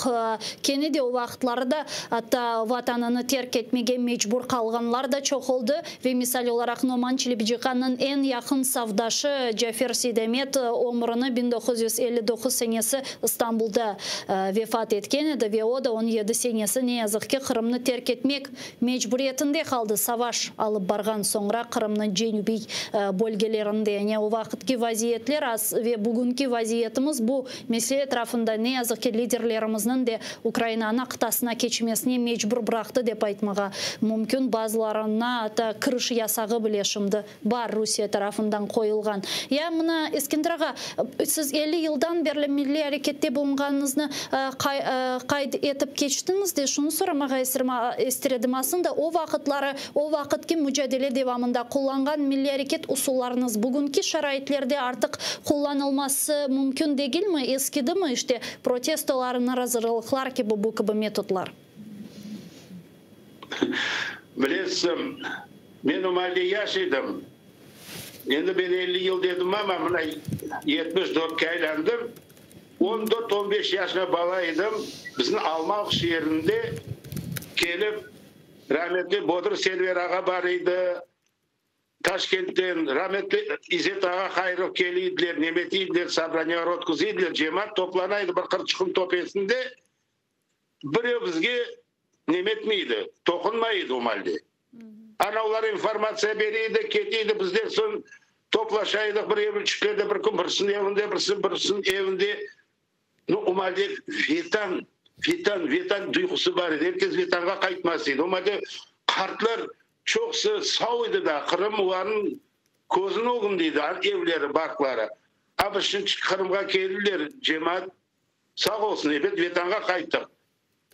kene de o vaqıtları da atta Vatanını terk etmege mecbur qalğanlar da çoq oldı. Ve misal olaraq Noman Çelebicihannıñ eñ yaqın safdaşı Cafer Seydamet ömrüni 1959 senesi İstanbulda vefat etken edi ve o da 17 senesi, ne yazıq ki, Qırımnı terk etmek mecburiyetinde qaldı, savaş alıp barğan soñra Qırımnıñ cenübiy bölgelerinde. Yani o vaqıtki vaziyetler az ve bugünki vaziyetimiz bu mesele etrafında, ne yazıq ki, liderlerimizniñ de Ukrainanı qıtasına keçmesine mecbur bıraqtı, dep aytmağa mümkün. Bazılarına atta kiriş yasağı bile şimdi bar, Rusiye tarafından qoyulğan. Ya mına, Eskender ağa, siz 50 yıldan berli milliy arekette bulunğanıñıznı qayd etip keçtiñiz de, şunı soramağa ister edim, aslında o vaqıtları, o vaqıtki mucadele devamında qullanğan milliy areket usullarıñız bugünki şaraitlerde artıq qullanılması mümkün degilmi, eskidimi, işte, protestolar, narazılıqlar kibi bu kibi metodlar? Bilesiz, men o maalde yaş edim. Endi men 50 yıl dedim amma, mına 74-ke aylandım. 14-15 yaşında bala edim. Bizim Almalıq şeerinde kelip rahmetli Bodur Selver ağa bar edi. Taşkentten rahmetli İzzet ağa Hayrov keliydiler, nemetiydiler, sobraniyalar ötküziydiler, cemaat toplanaydı bir qırçıqnıñ töpesinde. Birev bizge nemetmeydi, toqunmaydı o malde. Ana olar informatsiya beriydi, ketiydi, bizler soñ toplaşaydıq bir evçiklerde, bir kün birisiniñ evinde, birisi birisiniñ evinde. No, o malde Vetan, Vetan, Vetan duyğusı bar edi, er kes Vetanğa qaytmaz edi. O malde qartlar çoqusı sağ edi daa, Qırım olarnıñ közüniñ ögünde edi, evleri, barqları. A biz şimdi Qırımğa keldiler, cemaat Sağ olsun, ebet, Vetanğa qayttıq.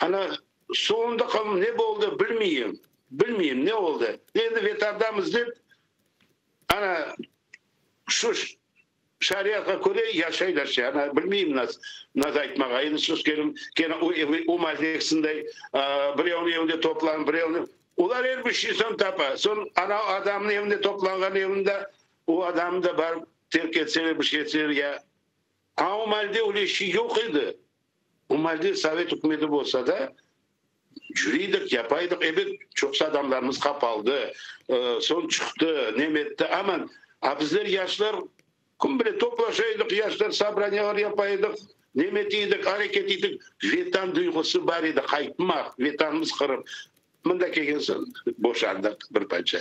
Ana, soñunda qalım ne boldı, bilmeyim. Bilmeyim, ne oldı. Endi Vetandamız dep, ana, şu şariatqa köre yaşaylar şey. Ana, bilmeyim nas, nas aytmağa. Endi sus kelim, kene o, o maldekisinday, birevniñ evinde toplanıp, birevniñ. Olar er bir şey soñ tapa. Soñ, ana, adamnıñ evinde toplanğan evinde, o adamnı da barıp terk etseler, bir şey etseler, ya A o malde öyle şey yoq edi. O malde sovet ükümeti bolsa da, cüriydik, yapaydıq. Ebet, çoqusı adamlarımız qapaldı, soñ çıqtı, nem etti. Aman, a bizler yaşlar, kim bile, toplaşaydıq, yaşlar sobraniyalar yapaydıq, nem etiydik, areket etiydik. Vetan duyğusı bar edi, qaytmaq, Vetanımız Qırım. Mında kelgen soñ boşandıq bir parça.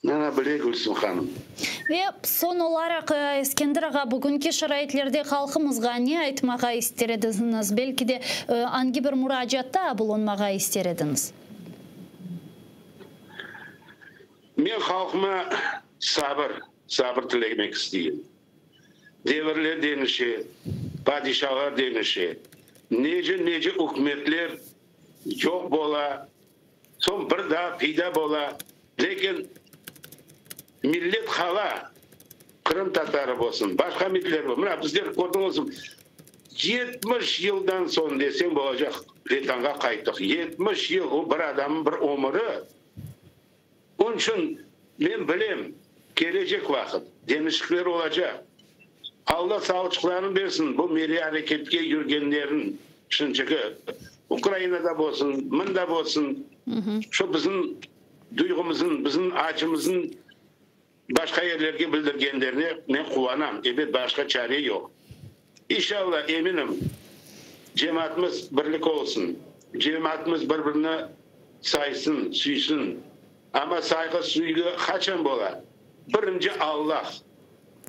Mana bile, Gülsüm hanım. Ve soñ olaraq, Eskender ağa, bugünki şaraitlerde halqımızğa ne aytmağa ister ediñiz? Belki de, angi bir muracaatta bulunmağa ister ediñiz? Men halqıma sabır, sabır tilemek isteyim. Devirler deñişe, padişalar deñişe, nece-nece ükümetler yoq bola, Soñ bir daa peyda bola, lâkin millet qala, qırımtatarı bolsun, başqa milletler bolsun. Mına bizler kördiñizmi, 70 yıldan soñ desem bolacaq Vetanğa qayttıq. 70 yıl, o bir adamnıñ bir ömüri. Onıñ içün men bilem, kelecek vaqıt deñişikler olacaq. Alla sağlıqlarını bersin bu milliy areketke yürgenlerniñ, şıncığı Ukrainada bolsun, mında bolsun, şu bizim duyğumızın, bizim acımızın başqa yerlerge bildirgenlerine men quvanam. Ebet, başqa çare yoq. İnşalla, eminim, cemaatımız birlik olsun, cemaatımız bir-birini saysın, süysin. Amma sayğı, süygü qaçan bola? Birinci Allah.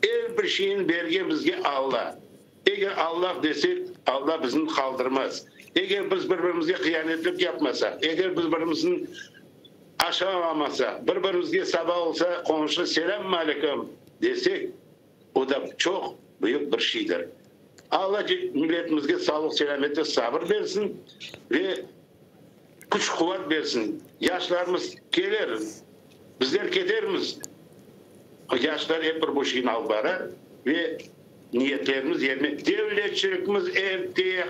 Er bir şeyni bergen bizge Alla. Eger Allah desek, Alla bizni qaldırmaz. Eger biz bir-birimizge hıyanetlik yapmasaq, eger biz birimizni aşağılamasaq, bir-birimizge saba olsa qonşu selâm aleyküm desek, o da çoq büyük bir şeydir. Alla milletimizge sağlıq, selâmetlik, sabır bersin ve küç-quvat bersin. Yaşlarımız keler, bizler ketermiz, yaşlar ep bir bu şeyni alıp bara ve niyetlerimiz yerine, devletçilikimiz erte,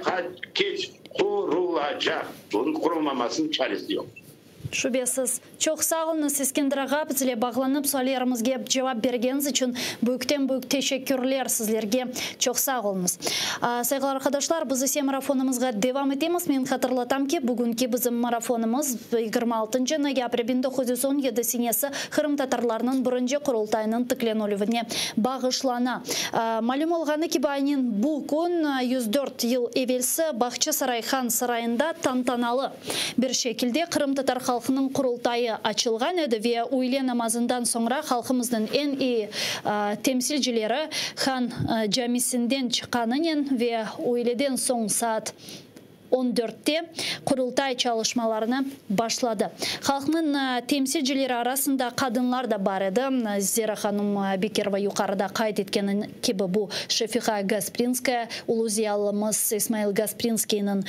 keç qurulacaq. Bunıñ qurulmamasınıñ çaresi yoq. Şübesiz. Çoq sağ oluñız, Eskender ağa, bizle bağlanıp, suallerimizge cevap bergeniñiz içün büyükten-büyük teşekkürler sizlerge. Çoq sağ oluñız. Sayğılı arqadaşlar, biz ise marafonımızğa devam etemiz. Men hatırlatam ki, bugünki bizim marafonımız 26 noyabr 1917 senesi qırımtatarlarnıñ birinci Qurultayınıñ tiklenilüvine bağışlana. Malüm olğanı kibi, aynen bu kün, 104 yıl evelsi Bağçasaray Han sarayında tantanalı Bir şekilde Qırımtatar halqınıñ Qurultayı açılğan edi ve üyle namazından soñra halqımıznıñ eñ eyi temsilcileri Han camisinden çıqqanınen ve üyleden soñ saat on dörtte Qurultay çalışmalarını başladı. Halqnıñ temsilcileri arasında qadınlar da bar edi. Zera hanım Bekirova yuqarıda qayd etkeni kibi bu Şefiqa Gasprinskaya, ulu ziyalımız İsmail Gasprinskiyniñ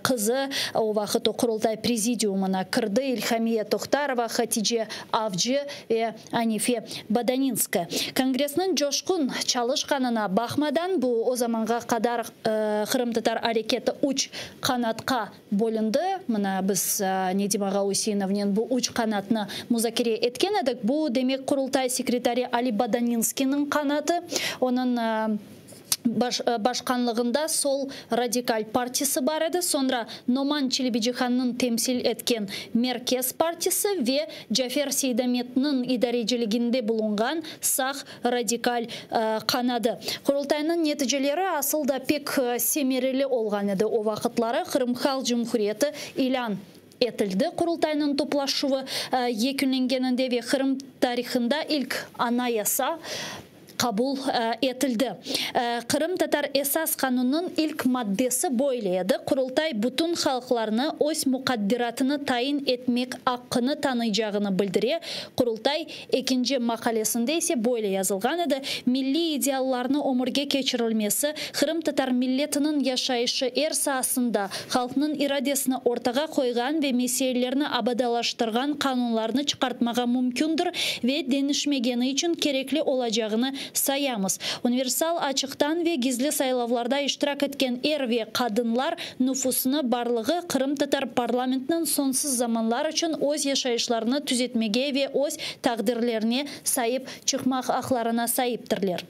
qızı, o vaqıt o Qurultay prezidiumına kirdi, İlhamiye Tohtarova, Hatice Avcı ve Anife Bodaninskaya. Kongressniñ coşqun çalışqanına baqmadan, bu o zamanğa qadar qırımtatar areketi üç qanatqa bölündi. Mına biz Nedim ağa Useinovnen bu üç qanatnı muzakere etken edik. Bu, demek, Qurultay sekretari Ali Bodaninskiyniñ qanatı, onıñ başqanlığında Sol radikal partisi bar edi, soñra Noman Çelebicihannıñ temsil etken Merkez partisi ve Cafer Seydametniñ idareciliginde bulunğan Sağ radikal qanadı. Qurultaynıñ neticeleri asıl da pek semereli olğan edi, o vaqıtları Qırım Halq Cumhuriyeti ilân etildi. Qurultaynıñ toplaşuvı yekünlengeninde ve Qırım tarihında ilk Anayasa qabul etildi. Qırımtatar Esas Qanunnıñ ilk maddesi böyle edi, Qurultay bütün halqlarnı öz muqadderatını tayin etmek aqqını tanıycağını bildire. Qurultay ekinci maqalesinde ise böyle yazılğan edi, Milliy ideallarnı ömürge keçirilmesi, qırımtatar milletiniñ yaşayışı er saasında halqnıñ iradesini ortağa qoyğan ve meselelerni abadalaştırğan qanunlarnı çıqartmağa mümkündir ve deñişmegeni içün kerekli olacağını sayamız. Universal, açıqtan ve gizli saylavlarda iştirak etken er ve qadınlar nufusını barlığı qırımtatar parlamentiniñ soñsuz zamanlar içün öz yaşayışlarını tüzetmege ve öz taqdirlerine saip çıqmaq aqlarına saiptirler.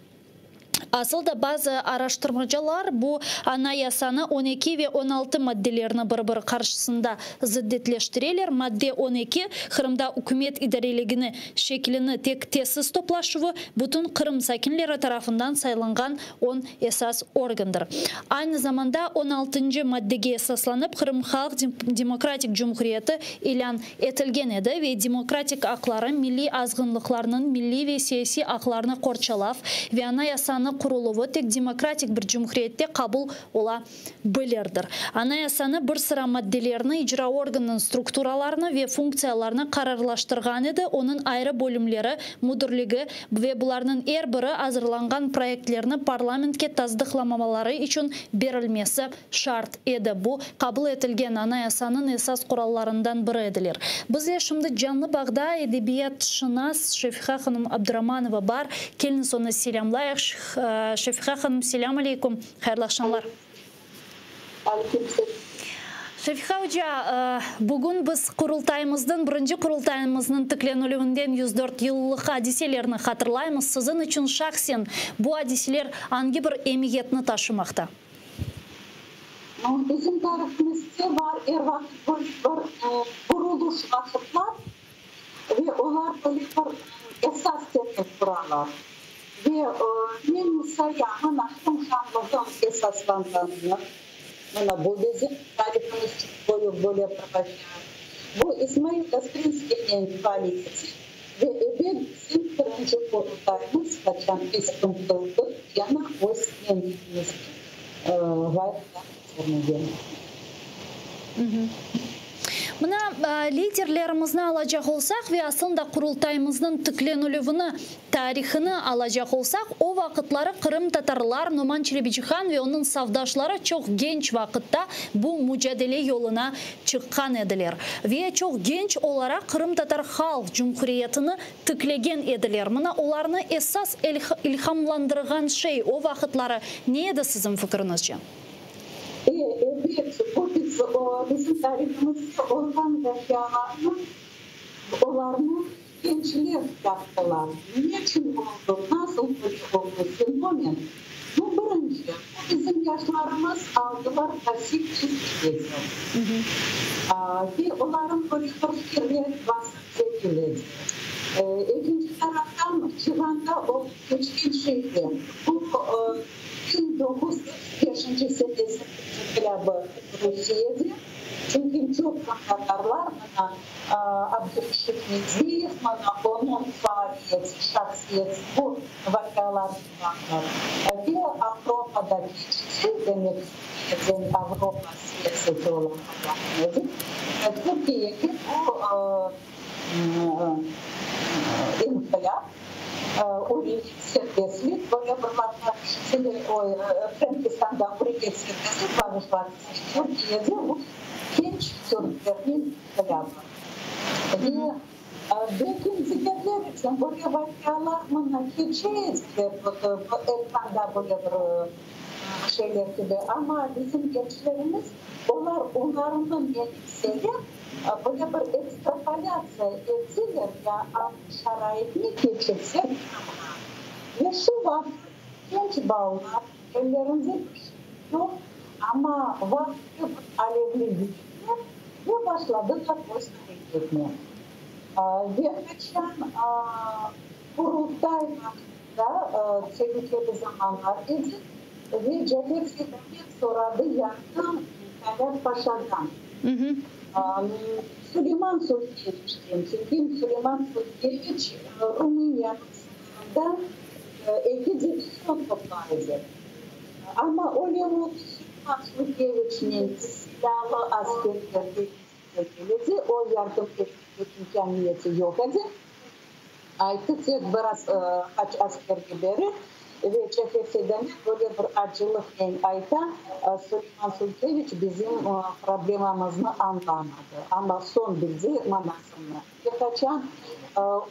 Asıl da bazı araştırmacalar bu Anayasanı 12 ve 16 maddelerini bir-biri qarşısında zıddetleştireler. Madde 12, Qırımda ükümet idareligini şeklini tek tesis toplaşuvı bütün Qırım sakinleri tarafından saylanğan on esas organdır. Aynı zamanda on altıncı maddege esaslanıp Qırım Halq Demokratik Cumhuriyeti ilân etilgen edi ve demokratik aqları, milliy azğınlıqlarnıñ milliy ve siyasiy aqlarını qorçalav ve Anayasanı quruluvı tek demokratik bir cumhuriyette qabul ola bilirdir. Anayasanı bir sıra maddelerini, icra organınıñ strukturalarını ve funktsiyalarını qararlaştırğan edi, onıñ ayrı bölümleri, müdirligi ve bularnıñ er biri azırlanğan proyektlerni parlamentke tasdıqlamamaları içün berilmesi şart edi. Bu, qabul etilgen Anayasanıñ esas qurallarından biri ediler. Bizle şimdi canlı bağda edebiyatşınas Şefiqa hanım Abduramanova bar. Keliñiz onı selâmlayıq. Şefiqa hanım, selâm aleykum, hayırlı aqşamlar. Aleyküm selâm. Şefiqa oca, bugün biz Qurultayımıznıñ, birinci Qurultayımıznıñ tiklenilüvinden 104 yıllıq adiselerni hatırlaymız. Siziñ içün şahsen bu adiseler angi bir emiyetni taşımaqta? Bizim tarihimizde bar er vaqıt böyle bir buruluş vaqıtlar ve olar böyle bir esas temel quralar. Ve men sayam, Qırım hanlığım esaslanğanını, mına bu bizim tarihimiz içün büyük böyle bir facia. Bu İsmail Gasprinskiyniñ faaliyeti ve ebet bizim birinci Qurultayımız, qaçan biz ıntıldıq yana öz menligimizni ğayrıdan köstermege. Mına, liderlerimizni alacaq olsaq ve aslında Qurultayımıznıñ tiklenilüvini, tarihini alacaq olsaq, o vaqıtları qırımtatarlar, Noman Çelebicihan ve onıñ safdaşları çoq genç vaqıtta bu mucadele yoluna çıqqan ediler ve çoq genç olaraq Qırımtatar Halq Cumhuriyetini tiklegen ediler. Mına olarnı esas ilhamlandırğan şey o vaqıtları ne edi siziñ fikiriñizce? E, ebet, bu biz, bizim tarihımızda olğan vaqialarnı, olarnı gençler yaptılar. Neçün oldı, nasıl böyle oldı fenomen? Bu birinci, bu bizim yaşlarımız aldılar passiv çizgideki. Ve olarıñ böyle bir fikirleri basit degil edi. Ekinci taraftan, cihanda olıp keçken şeyler, bu 1935-nci senesiniñ inqilâbı Rusiyede, çünki çoq qırımtatarlar mına Abdureşit Mediyev, mına onıñ faaliyeti, şahsiyeti bu vaqialarnen bağlı ve Avropada keçti, demek, Türkiyeden Avropa siyaseti olarğa yaqın edi. Türkiyege bu inqilâp, üriyet, serbestlik, böyle bir laflar Frenkistanda üriyet, serbestlik bağışladı, Türkiyede bu genç türklerniñ inqilâbı. Ve belki digerler içün böyle vaqialar mına keçe ediler, ekranda böyle bir şeyler kibi, amma bizim gençlerimiz, olar olarnı menimseyip, Böyle bir ekstrapolâtsiya etseler ya şaraitni keçirse Qırımğa. Ve şu vaqıt genç balalar, ellerinde bir şey yoq, amma vaqtı bir alevli yürekler ve başladılar öz areketine. Ve qaçan Qurultay vaqtında telükeli zamanlar edi ve Cafer Seydamet soradı yardım Talât Paşadan. Suleyman Sulkeviçten, çünki Suleyman Sulkeviç Rumıniyanıñ sıñırında eki divizion toplar edi. Amma öyle oldı, Suleyman Sulkeviçnen silâlı askerler keldi, o yardım etmege imkâniyeti yoq edi. Ayttı, tek biraz qaç asker yiberir. Ve Cafer Seydamet böyle bir acılıqnen ayta, Suleyman Sulkeviç bizim problemamıznı añlamadı, amma soñ bildi manasını. Ve qaçan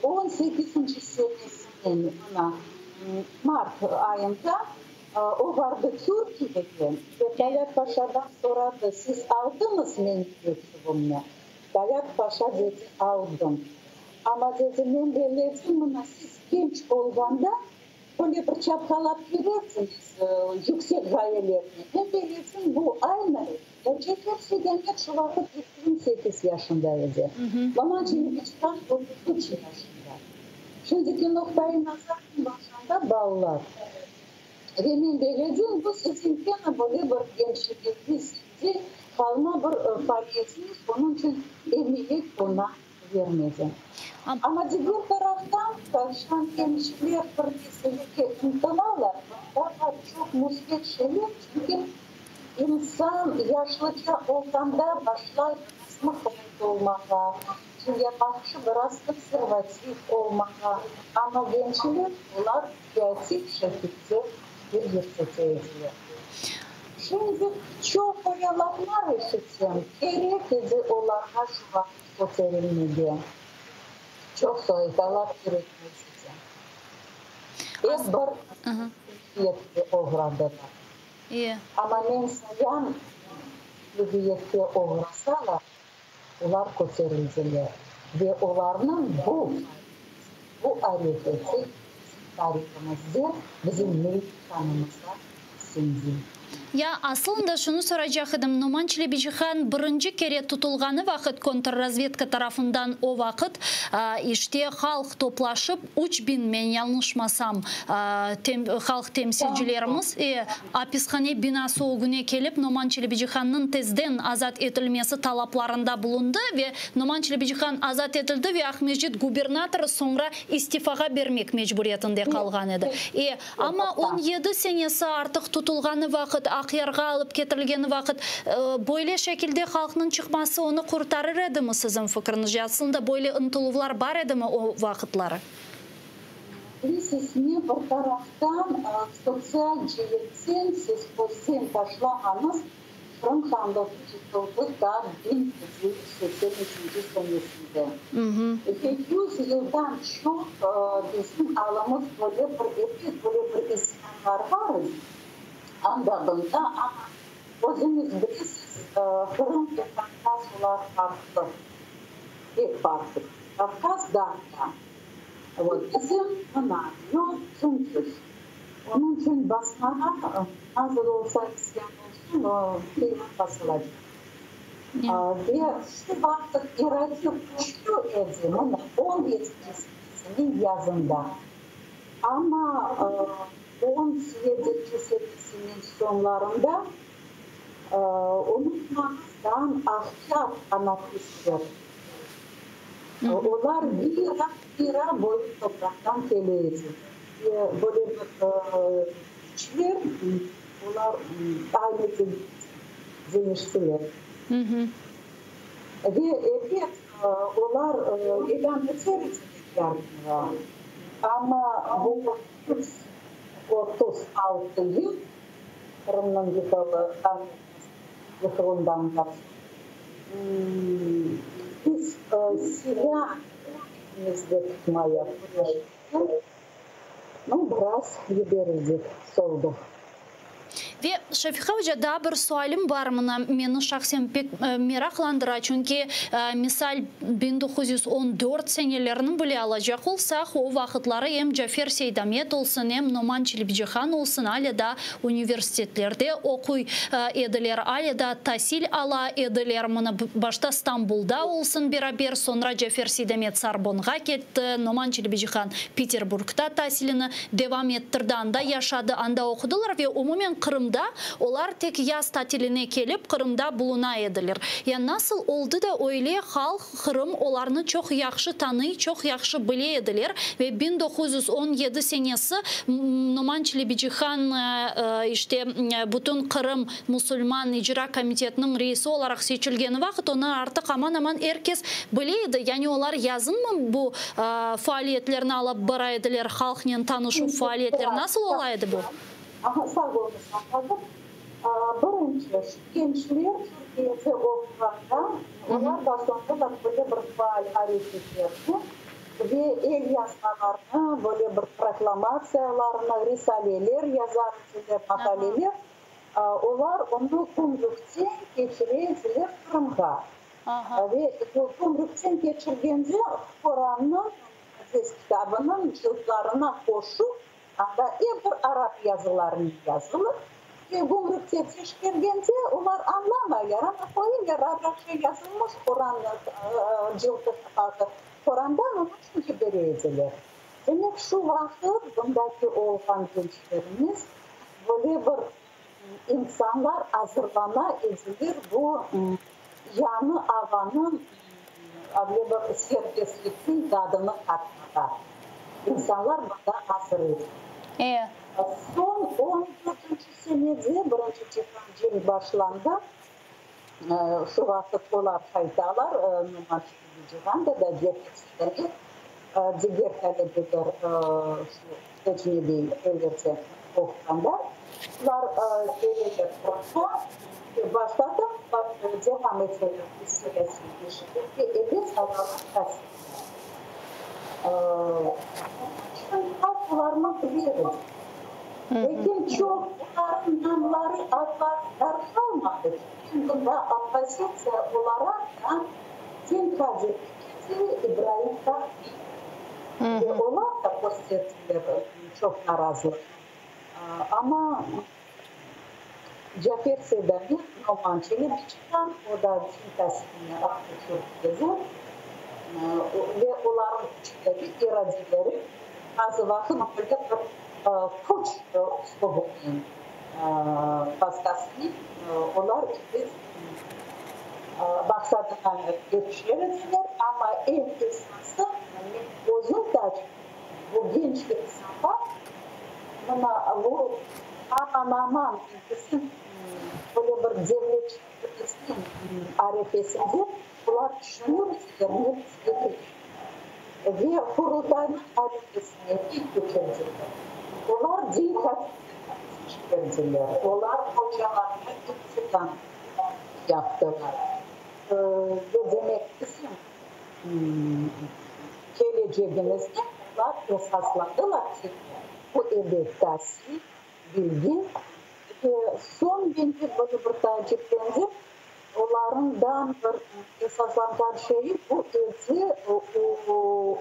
on sekizinci senesiniñ mına mart ayında o bardı Türkiyege ve Talât Paşadan soradı, siz aldıñız menim mektübimni? Talât Paşa dedi, aldım. Amma, dedi, men belledim, mına siz genç olğanda böyle bir çapqalap yürerdiñiz yüksek ğayelernen. Men belledim, bu aynı Cafer Seydamet şu vaqıt 28 yaşında edi. Noman Çelebicihan 33 yaşında. Şimdiki noqtai nazarnen baqanda balalar. Ve men belledim, bu siziñ kene böyle bir gençligiñizde qalma bir faaliyetiñiz, onıñ içün emiyet oña bermedi. Amma diger taraftan, tavşan gençler bir meselege ıntılalar, bunda da çoq müsbet şeyler, çünki insan yaşlıca olğanda başlay biraz mıqayt olmağa, dünyabaqışı biraz konservativ olmağa, amma gençler, olar kreativ şekilde fikir yürüte ediler. Şimdi çoq öyle laflar eşitsem, kerek edi olarğa şu vaqıt köterilmege, çoq soytalar kerekmez edi. Ep bir mağlübiyetke oğradılar. Amma men sayam, mağlübiyetke oğrasalar, olar köterildiler ve olarnıñ bu bu areketi bizim tarihımızda, bizim milliy qanımızda siñdi. Ya, asılında şunı soracaq edim, Noman Çelebicihan birinci kere tutulğanı vaqıt kontrrazvedka tarafından o vaqıt, işte, halq toplaşıp, 3000, men yañlışmasam, halq temsilcilerimiz, e, apishane binası ögüne kelip, Noman Çelebicihannıñ tezden azat etilmesi talaplarında bulundı ve Noman Çelebicihan azat etildi ve Aqmescit gubernatorı soñra istifağa bermek mecburiyetinde qalğan edi. E, amma 17 senesi artıq tutulğanı vaqıt. Aqyarğa alıp ketirilgeni vaqıt, böyle şekilde halqnıñ çıqması onı qurtarır edimi, siziñ fikriñizce? Aslında böyle ıntıluvlar bar edimi o vaqıtları? Bilesiz, ne bir taraftan sotsial ceetten siz közden taşlamañız, Qırım hanlığı yıqıldı ta 1783 senesinde. Ve yüz yıldan çoq bizim alımız böyle bir, epik böyle bir isyanlar bar edi, anda-bunda, amma özüñiz bilesiz, Qırım ve Kavkaz olar farqlı, pek farqlı. Kavkaz dağda, vot, bizim mına yol tüm-tüz. Onıñ içün basmağa, azır olsa isyan olsun, o qıyma basılacaq. Ve şu vaqıt irade küçlü edi, mına on yedinci senesiniñ yazında. Amma on yedinci senesiniñ soñlarında, unutmañız, Aqyar anarhistler, olar vira-vira böyle topraqtan kele edi. Ve böyle bir küçler, olar aynı deñiştiler. Ve ebet, olar ilân eter ediler yardımğa, amma bu 136 yıl Qırımnıñ yıqılı yıqılından biz silâ elimizde tutmaya küreşken, nu, biraz yiberildik, solduq. Ve, Şefiqa oca, daa bir sualim bar, mına, meni şahsen pek meraqlandıra, çünki, misal, 1914 senelerini bile alacaq olsaq, o vaqıtları em Cafer Seydamet olsun, em Noman Çelebicihan olsun alâ daa universitetlerde oquy ediler, alâ daa tasil ala ediler. Mına, başta Stambulda olsun beraber, soñra Cafer Seydamet Sorbonğa ketti, Noman Çelebicihan Peterburgda tasilini devam ettirdi, anda yaşadı, anda oqudılar ve umumen Qırımda olar tek yaz tatiline kelip, Qırımda buluna ediler. Ya nasıl oldı da öyle halq, Qırım olarnı çoq yahşı tanıy, çoq yahşı bile ediler ve 1917 senesi Noman Çelebicihan işte bütün Qırım musulman icra komitetiniñ reisi olaraq seçilgeni vaqıt onı artıq aman-aman er kes bile edi. Yani olar yazınmı bu faaliyetlerni alıp bara ediler, halqnen tanışuv faaliyetleri nasıl ola edi bu? Aha, sağ oluñız, añladım. Birinci, şu gençler Türkiyede oquğanda olar başladılar böyle bir faal areketlerni ve elyazmalarnı, böyle bir proklamatsiyalarnı, risaleler yazar ediler, maqaleler. Olar onı gümrükten keçire ediler Qırımğa. Ve gümrükten keçirgende Qorannıñ, muqaddes kitabınıñ cıltlarına qoşup, anda ep bir arap yazılarınen yazılır. Ve gümrükte teşkergende olar añlamaylar, amma qoyurlar, arapça yazılmış Qorannıñ cıltı qapağı Qorandan, onıñ içün yibere ediler. Demek, şu vaqıt bundaki olğan gençlerimiz böyle bir insanlar azırlana ediler bu yañı avanıñ, böyle bir serbestlikniñ tadını tatmağa. İnsanlar bunda azır edi. Soñ on dörtünci senede Birinci cihan cenk başlandı. Şu vaqıt olar qaytalar, Noman Çelebicihan da, da Cafer Seydamet, diger talebeler şu ecnebiy ellerde oquğanda, olar keleler Qırımğa ve başladı, devam eteler siyasiy işi ve ebet alalar tasil. Halq olarnı bile edi. Lâkin çoq olarnıñ namları, adları darqalmadı, çünki bunda oppozitsiya olaraq da Tenkadi Piketi, İbraim Taqvi. Ve olar da kösterdiler çoq narazılıq. Amma Cafer Seydamet, Noman Çelebicihan, o da din tasilini aldı Türkiyede, ve olarnıñ küçleri, iradeleri bazı vaqıt böyle bir küç uslubınen vastasınen olar ebet maqsadına irişer ediler. Amma eñ esası, men özüm taacip, bu genç insanlar mına bu. Aman-aman bizim böyle bir devletçiligimizniñ arefesinde olar tüşünir ediler, ne bizge kerek. Ve Qurultaynıñ arefesine pek keçirdiler. Olar din hadimlerini teşkerdiler, olar ocalarğa imtihan yaptılar. Ve demek, bizim kelecegimizni olar esasladılar ki, bu ebet tasil, bilgi. Ve soñ mence böyle bir taaciplendim, olarından bir esaslanğan şeyi bu edi,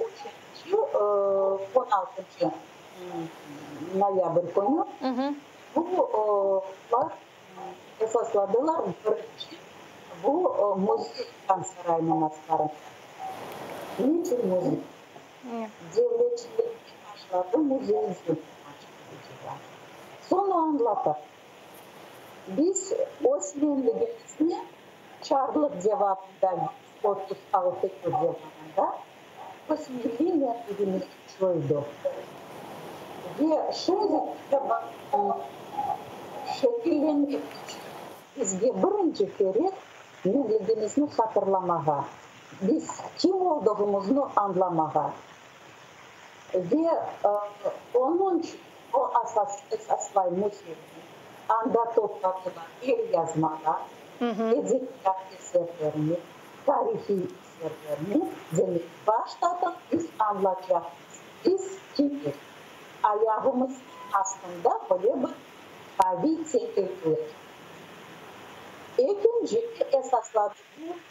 üçünci, on altıncı noyabr künü bu olar esasladılar birinci bu müzey Han Saraynıñ azbarında. Niçün müzey? Devletçilikni başladı müzeyden. Soñ o añlata, Biz öz menligimizni çarlıq devamında 136 yıl devamında öz milliy menligimizni coydıq. Ve şimdi şekillenmek içün bizge birinci kerek menligimizni hatırlamağa, biz kim olduğımıznı añlamağa. Ve onıñ içün o asas, esaslay müzeyni, anda topladılar elyazmalar, edebiyat eserlerini, tarihiy eserlerni, demek, baştadan biz añlacaqmız, biz kimmiz, ayağımıznıñ astında böyle bir qaviy tekel qoyacaqmız. Ekinci esasladı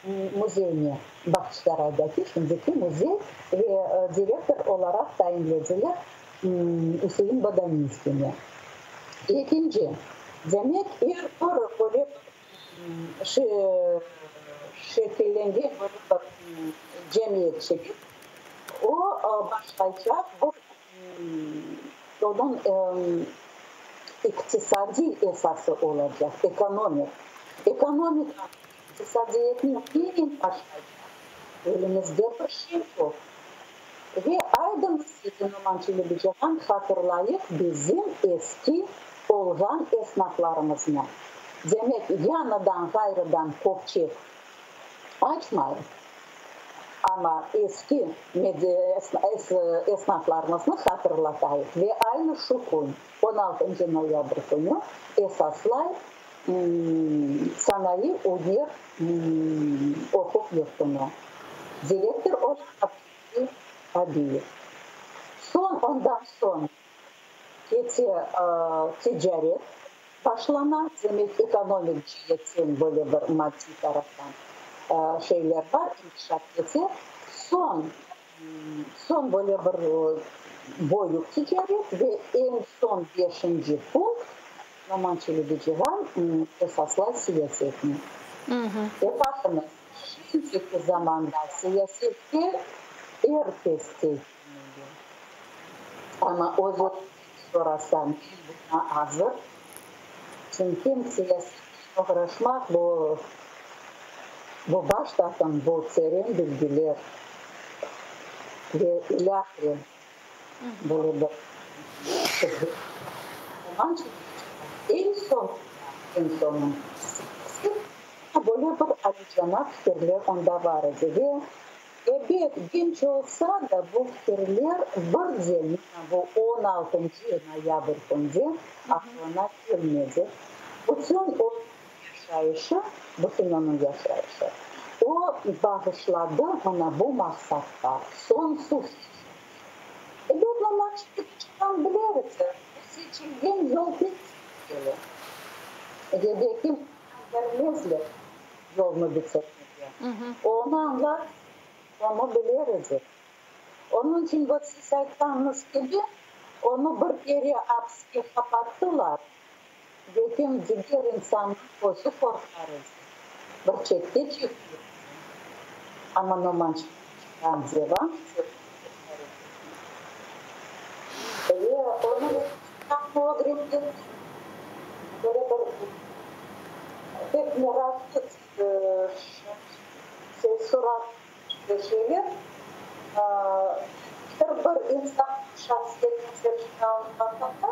bu müzeyni, Bağçasaraydaki şimdiki müzey, ve direktor olaraq tayinlediler Üsein Bodaninskiyni. Ekinci, demek, er bir böyle bir şekillengen böyle bir cemiyetçilik, o başlaycaq bir onıñ iqtisadiy esası olacaq, ekonomik. Ekonomika, iqtisadiyatnı nenen başlaycaq? Elimizde bir şey yoq. Ve aydıñız, dedi Noman Çelebicihan, hatırlayıq bizim eski olğan esnaflarımıznı. Demek, yañıdan ğayrıdan köpçek açmayıq, amma eski esnaflarımıznı hatırlatayıq. Ve aynı şu kün, on altıncı noyabr künü esaslay sanayı üner oquv yurtunı. Direktor ola Abdullahi Abiyev. Soñ, ondan soñ kete ticaret başlana, demek, ekonomik ceetten böyle bir maddiy taraftan şeyler bar, inkişaf ete. Soñ, soñ böyle bir böyük ticaret ve eñ soñ beşinci punkt, Noman Çelebicihan esaslay siyasetni. Ve baqıñız, şimdiki zamanda siyasetke er kes tezgünligi. Amma öz-özüñden sorasañ, men buña azır? Çünki siyasetnen oğraşmaq, bu, bu baş tartım, bu teren bilgiler ve ilâhre. Böyle bir Eñ soñ, eñ soñu böyle bir alicenap fikirler onda bar edi ve, ebet, genç olsa da, bu fikirler birden, mına bu on altıncı noyabr künde aqlına kelmedi. Bütün onıñ yaşayışı, bütün onıñ yaşayışı, o bağışladı mına bu maqsatqa, soñsuz. Ebet, Noman Çelebicihan biler edi, bu seçilgen yol pek tehlikeli. Ve belki imkân bermezler yolnı bitirmege. Onı añlar, onı biler edi. Onıñ içün, vot siz aytqanıñız kibi, onı bir kere apiske qapattılar, belki diger insannıñ közü qorqar edi, bir çetke çekilirdi. Amma Noman Çelebicihan devam eter edi. Ve onıñ ögrengenini böyle bir pek meraqlı teessurat ve şeyler, er bir insannıñ şahsiyetini tercime alınğanda.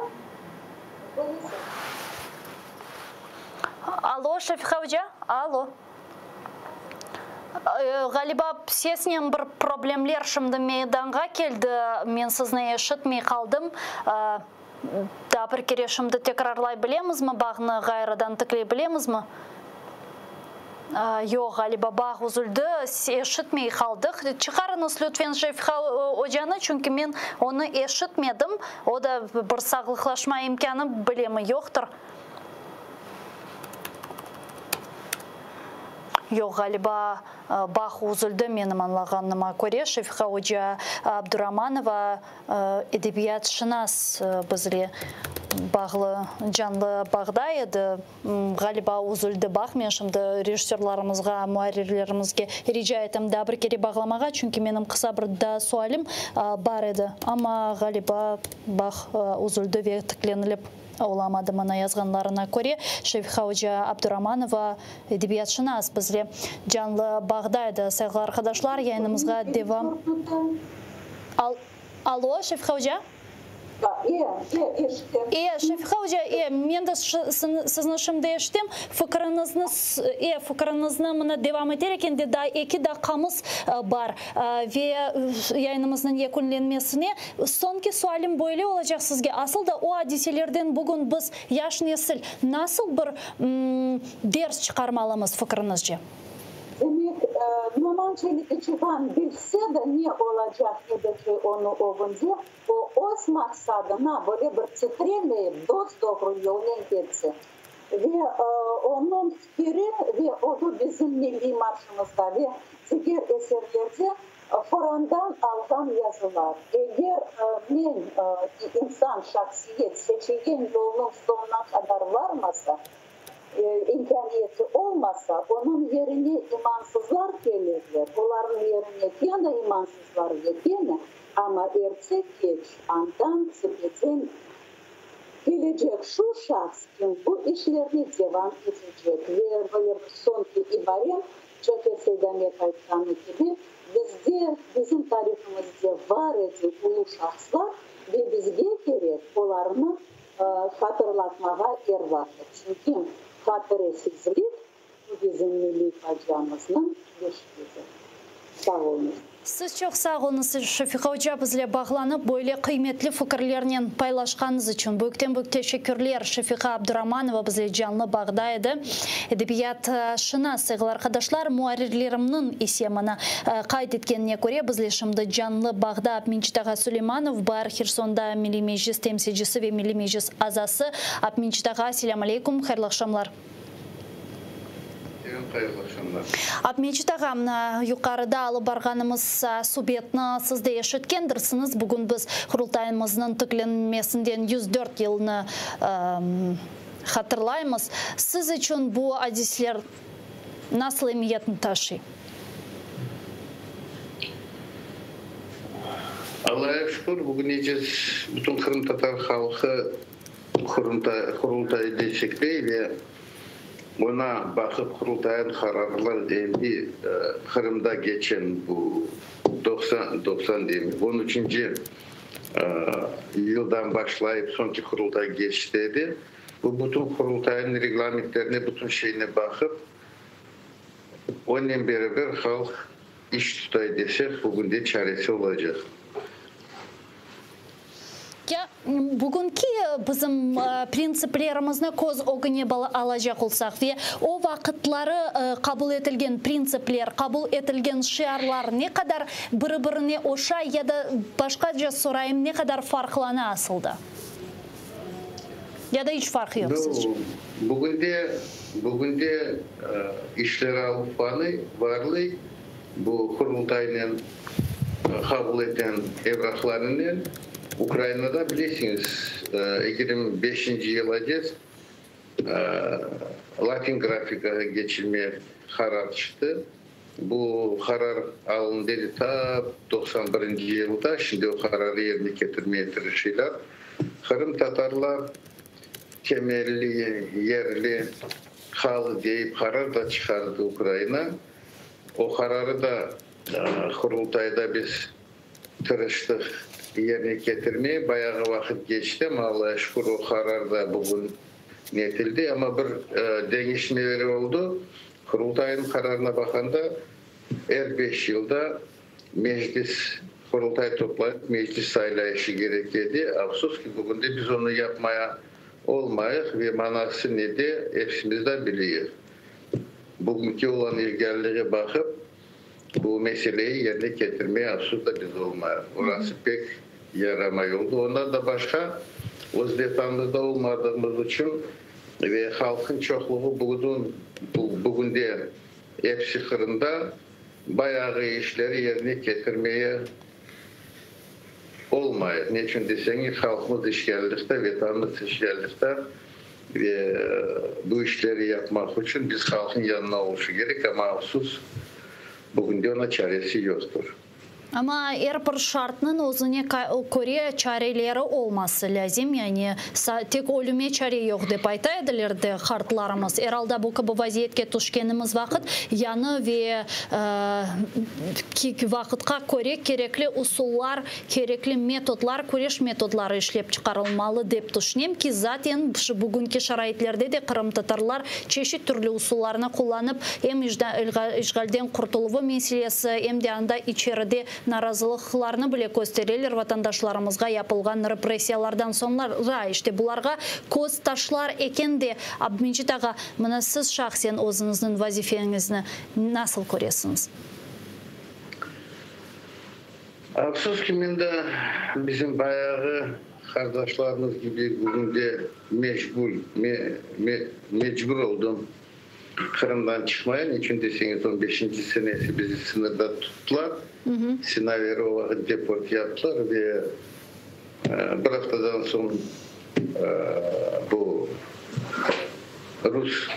Allo, Şefiqa oca? Allo. Ğaliba, sesnen bir problemler şimdi meydanğa keldi, men sizni eşitmey qaldım. Daa bir kere şimdi tekrarlay bilemizmi, bağnı ğayrıdan tikley bilemizmi? Yoq, ğaliba, bağ üzüldi, eşitmey qaldıq. Çıqarıñız, lütfen, Şefiqa ocanı, çünki men onı eşitmedim. O da bir sağlıqlaşma imkânı bilemi yoqtır. Yoq, ğaliba, bağ üzüldi, menim añlağanıma köre, Şefiqa oca Abduramanova, edebiyatşınas, bizle bağlı, canlı bağda edi. Ğaliba, üzüldi bağ. Men şimdi rejissörlarımızğa, muarrirlerimizge rica etem daa bir kere bağlamağa, çünki menim qısa bir daa sualim bar edi. Amma, ğaliba, bağ üzüldi ve tiklenilip olamadı. Mana yazğanlarına köre, Şefiqa oca Abduramanova, edebiyatşınas, bizle canlı bağda edi. Sayğılı arqadaşlar, yayınımızğa devam. Allo, Şefiqa oca? E, Şefiqa oca, e, men de sizni şimdi eşitem. Fikiriñizni, e, fikiriñizni mına devam eterek, endi daa eki daqqamız bar ve yayınımıznıñ yekünlenmesine. Soñki sualim böyle olacaq sizge, asıl da o adiselerden bugün biz, yaş nesil, nasıl bir ders çıqarmalımız, fikiriñizce? Demek, Noman Çelebicihan bilse de ne olacaq edi ki onı ögünde, o öz maqsadına böyle bir titremeyip dos-doğru yolnen ketse. Ve onıñ fikiri ve o bizim milliy marşımızda ve diger eserlerde Qurandan alğan yazılar. Eger men, insan, şahsiyet, seçilgen yolnıñ soñuna qadar varmasa, İmkâniyeti olmasa, onıñ yerine imansızlar kelirler, olarnıñ yerine kene imansızlar ve kene, amma erte-keç andan, tepeden kelecek şu şahs, kim bu işlerni devam etecek. Ve böyle bir soñki ibarem, Cafer Seydamet aytqanı kibi, bizde, bizim tarihımızda bar edi ulu şahslar ve bizge kerek olarnı Hatırlatmağa er vaqıt, çünki hatiresizlik, bu bizim milliy faciamıznıñ beşigidir. Sağ oluñız. Siz çoq sağ oluñız, Şefiqa oca, bizle bağlanıp, böyle qıymetli fikirlernen paylaşqanıñız içün. Büyükten-büyük teşekkürler. Şefiqa Abduramanova bizle canlı bağda edi, edebiyatşınas. Sayğılı arqadaşlar, muarrirlerimniñ ise mına qayd etkenine köre, bizle şimdi canlı bağda Abmecit ağa Suleymanov bar, Hersonda Milliy Meclis temsilcisi ve Milliy Meclis azası. Abmecit ağa, selâm aleykum, hayırlı aqşamlar. Selâm, hayırlı aqşamlar. Abmecit ağa, mına yuqarıda alıp barğanımız subetni siz de eşitkendirsiñiz. Bugün biz Qurultayımıznıñ tiklenmesinden 104 yılını hatırlaymız. Siz içün bu adisler nasıl emiyetni taşıy? Allağa şükür, bugün ece bütün qırımtatar halqı Qurultayı destekley ve oña baqıp Qurultayın qararlar endi Qırımda geçen bu 90, 90 deyim, on üçünci yıldan başlayıp soñki Qurultay geçti edi. Bu bütün Qurultayın reglamentlerine, bütün şeyine baqıp, onen beraber halq iş tutay desek, bugünde çaresi olacaq. Ya bugünki bizim printsiplerimizni köz ögüne alacaq olsaq ve o vaqıtları qabul etilgen printsipler, qabul etilgen şiarlar ne qadar biri-birine oşay ya da başqaca sorayım, ne qadar farqlana asılda? Ya da iç farqı yoq sizce? Bugünde, bugünde işler alıp varlıy, bu Qurultaynen qabul eten evraqlarınen Ukrainada bilesiñiz, 25-inci yılacez latin grafikağa geçilme qarar çıqtı. Bu qarar alındı edi ta 91-inci yılda, şimdi o qararı yerine ketirmeye tırışıylar. Qırımtatarlar temelli yerli halq deyip qarar da çıqardı Ukraina. O qararı da Qurultayda biz. Tırıştıq yerine ketirmeye, bayağı vaqıt keçti, amma Allağa şükür o qarar da bugün netildi. Amma bir deñişmeleri oldı, Qurultaynıñ qararına baqanda, er beş yılda Meclis, Qurultay toplayıp Meclis saylayışı kerek edi. Afsus ki, bugün de biz onı yapmaya olmayıq ve manası nede, epsimiz de bileyik. Bugünki olan ilgârliğe baqıp, Bu meseleyi yerine ketirmeye afsus da biz olmayıq. Orası pek yaramay oldı. Ondan da başqa, öz Vetanımızda olmadığımız içün ve halqın çoqluğı bugün, bugünde episi Qırımda, bayağı işleri yerine ketirmeye olmay. Ne içün deseñiz, halqımız işğallıqta, Vetanımız işğallıqta ve bu işleri yapmaq içün biz halqnıñ yanına oluşu kerek, amma afsus, bugünde oña çaresi yoqtır. Amma er bir şartnıñ özüne köre çareleri olması lâzim, yani tek ölüme çare yoq, dep ayta ediler de qartlarımız. Er alda bu kibi vaziyetke tüşkenimiz vaqıt yañı ve vaqıtqa köre kerekli usullar, kerekli metodlar, küreş metodları işlep çıqarılmalı, dep tüşünem ki, zaten şu bugünki şaraitlerde de qırımtatarlar çeşit türlü usullarnı qullanıp, em işğalden qurtuluvı meselesi, em de anda içeride narazılıqlarnı bile köstereler vatandaşlarımızğa yapılğan repressiyalardan soñra. İşte bularğa köz taşlar eken de, Abmecit ağa, mına siz şahsen özüñizniñ vazifeñizni nasıl köresiñiz? Afsus ki, men de bizim bayağı qardaşlarımız kibi bugün de mecbul, mecbur oldım Qırımdan çıqmaya. Niçün deseñiz, on beşinci senesi bizi sıñırda tuttılar. Sinaveri o vaqıt deport yaptılar ve bir aftadan soñ bu rus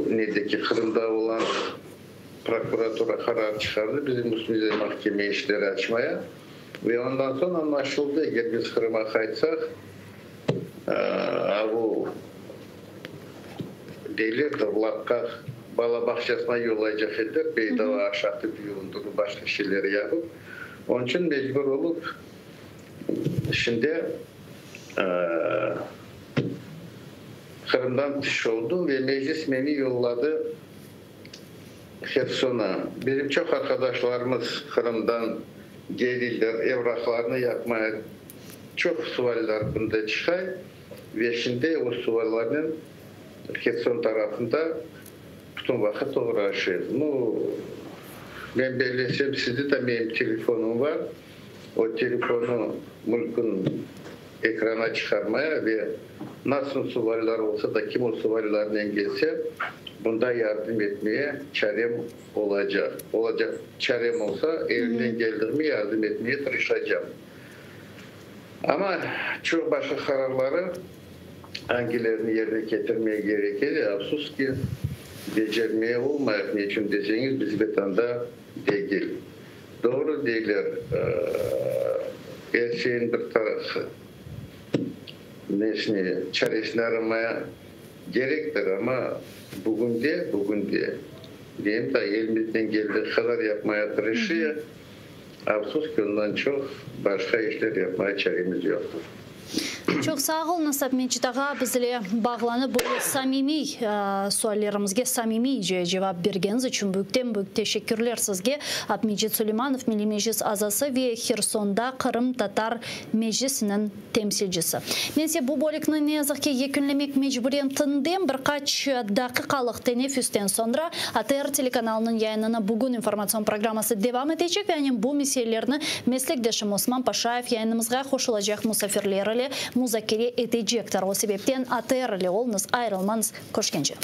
nedeki Qırımda olan Prokuratura qarar çıqardı bizim üstümizde mahkeme işleri açmaya ve ondan soñ añlaşıldı, eger biz Qırıma qaytsaq, avu deyler de, lapqa bala bağçasına yollaycaq ediler, bedava aşatıp, yuvundırıp, başqa şeyler yapıp. Onıñ içün mecbur olıp, şimdi Qırımdan tış oldım ve Meclis meni yolladı Hersona. Bizim çoq arqadaşlarımız Qırımdan gelirler, evraqlarnı yapmaya çoq sualler bunda çıqay ve şimdi o suallernen Herson tarafında bütün vaqıt oğraşır. Nu, men bellesem, sizde de menim telefonım bar, o telefonı mümkün ekrana çıqarmaya ve nasıl sualler olsa da, kim o suallernen kelse, bunda yardım etmeye çarem olacaq. Olacaq çarem olsa, elimden keldigimi yardım etmeye tırışacam. Amma çoq başqa qararları, angilerini yerine ketirmeye kerek edi, afsus ki, becermeye olmayıq, neçün deseñiz, biz Vatanda degil. Doğru deyler, er şeyin bir tarafı, nesini, çaresini aramaya kerektir, amma bugünde, bugünde, deyim da, elimizden keldiği qadar yapmaya tırışıyıq, afsus ki, ondan çoq başqa işler yapmaya çaremiz yoqtır. Çoq sağ oluñız, Abmecit ağa, bizle bağlanıp, böyle samimiy suallerimizge samimiyce cevap bergeniñiz içün büyükten-büyük teşekkürler sizge. Abmecit Suleymanov, Milliy Meclis azası ve Hersonda Qırımtatar Meclisiniñ temsilcisi. Men ise bu bölükni, ne yazıq ki, yekünlemek mecburiyetindem. Bir qaç daqiqalıq teneffüsten soñra ATR telekanalınıñ yayınını Bugün informatsion programması devam etecek ve anem bu meselelerni meslekdeşim Osman Paşayev yayınımızğa qoşulacaq musafirler ile muzakere etecektir. O sebepten ATR ile oluñız, ayırılmañız. Körüşkence.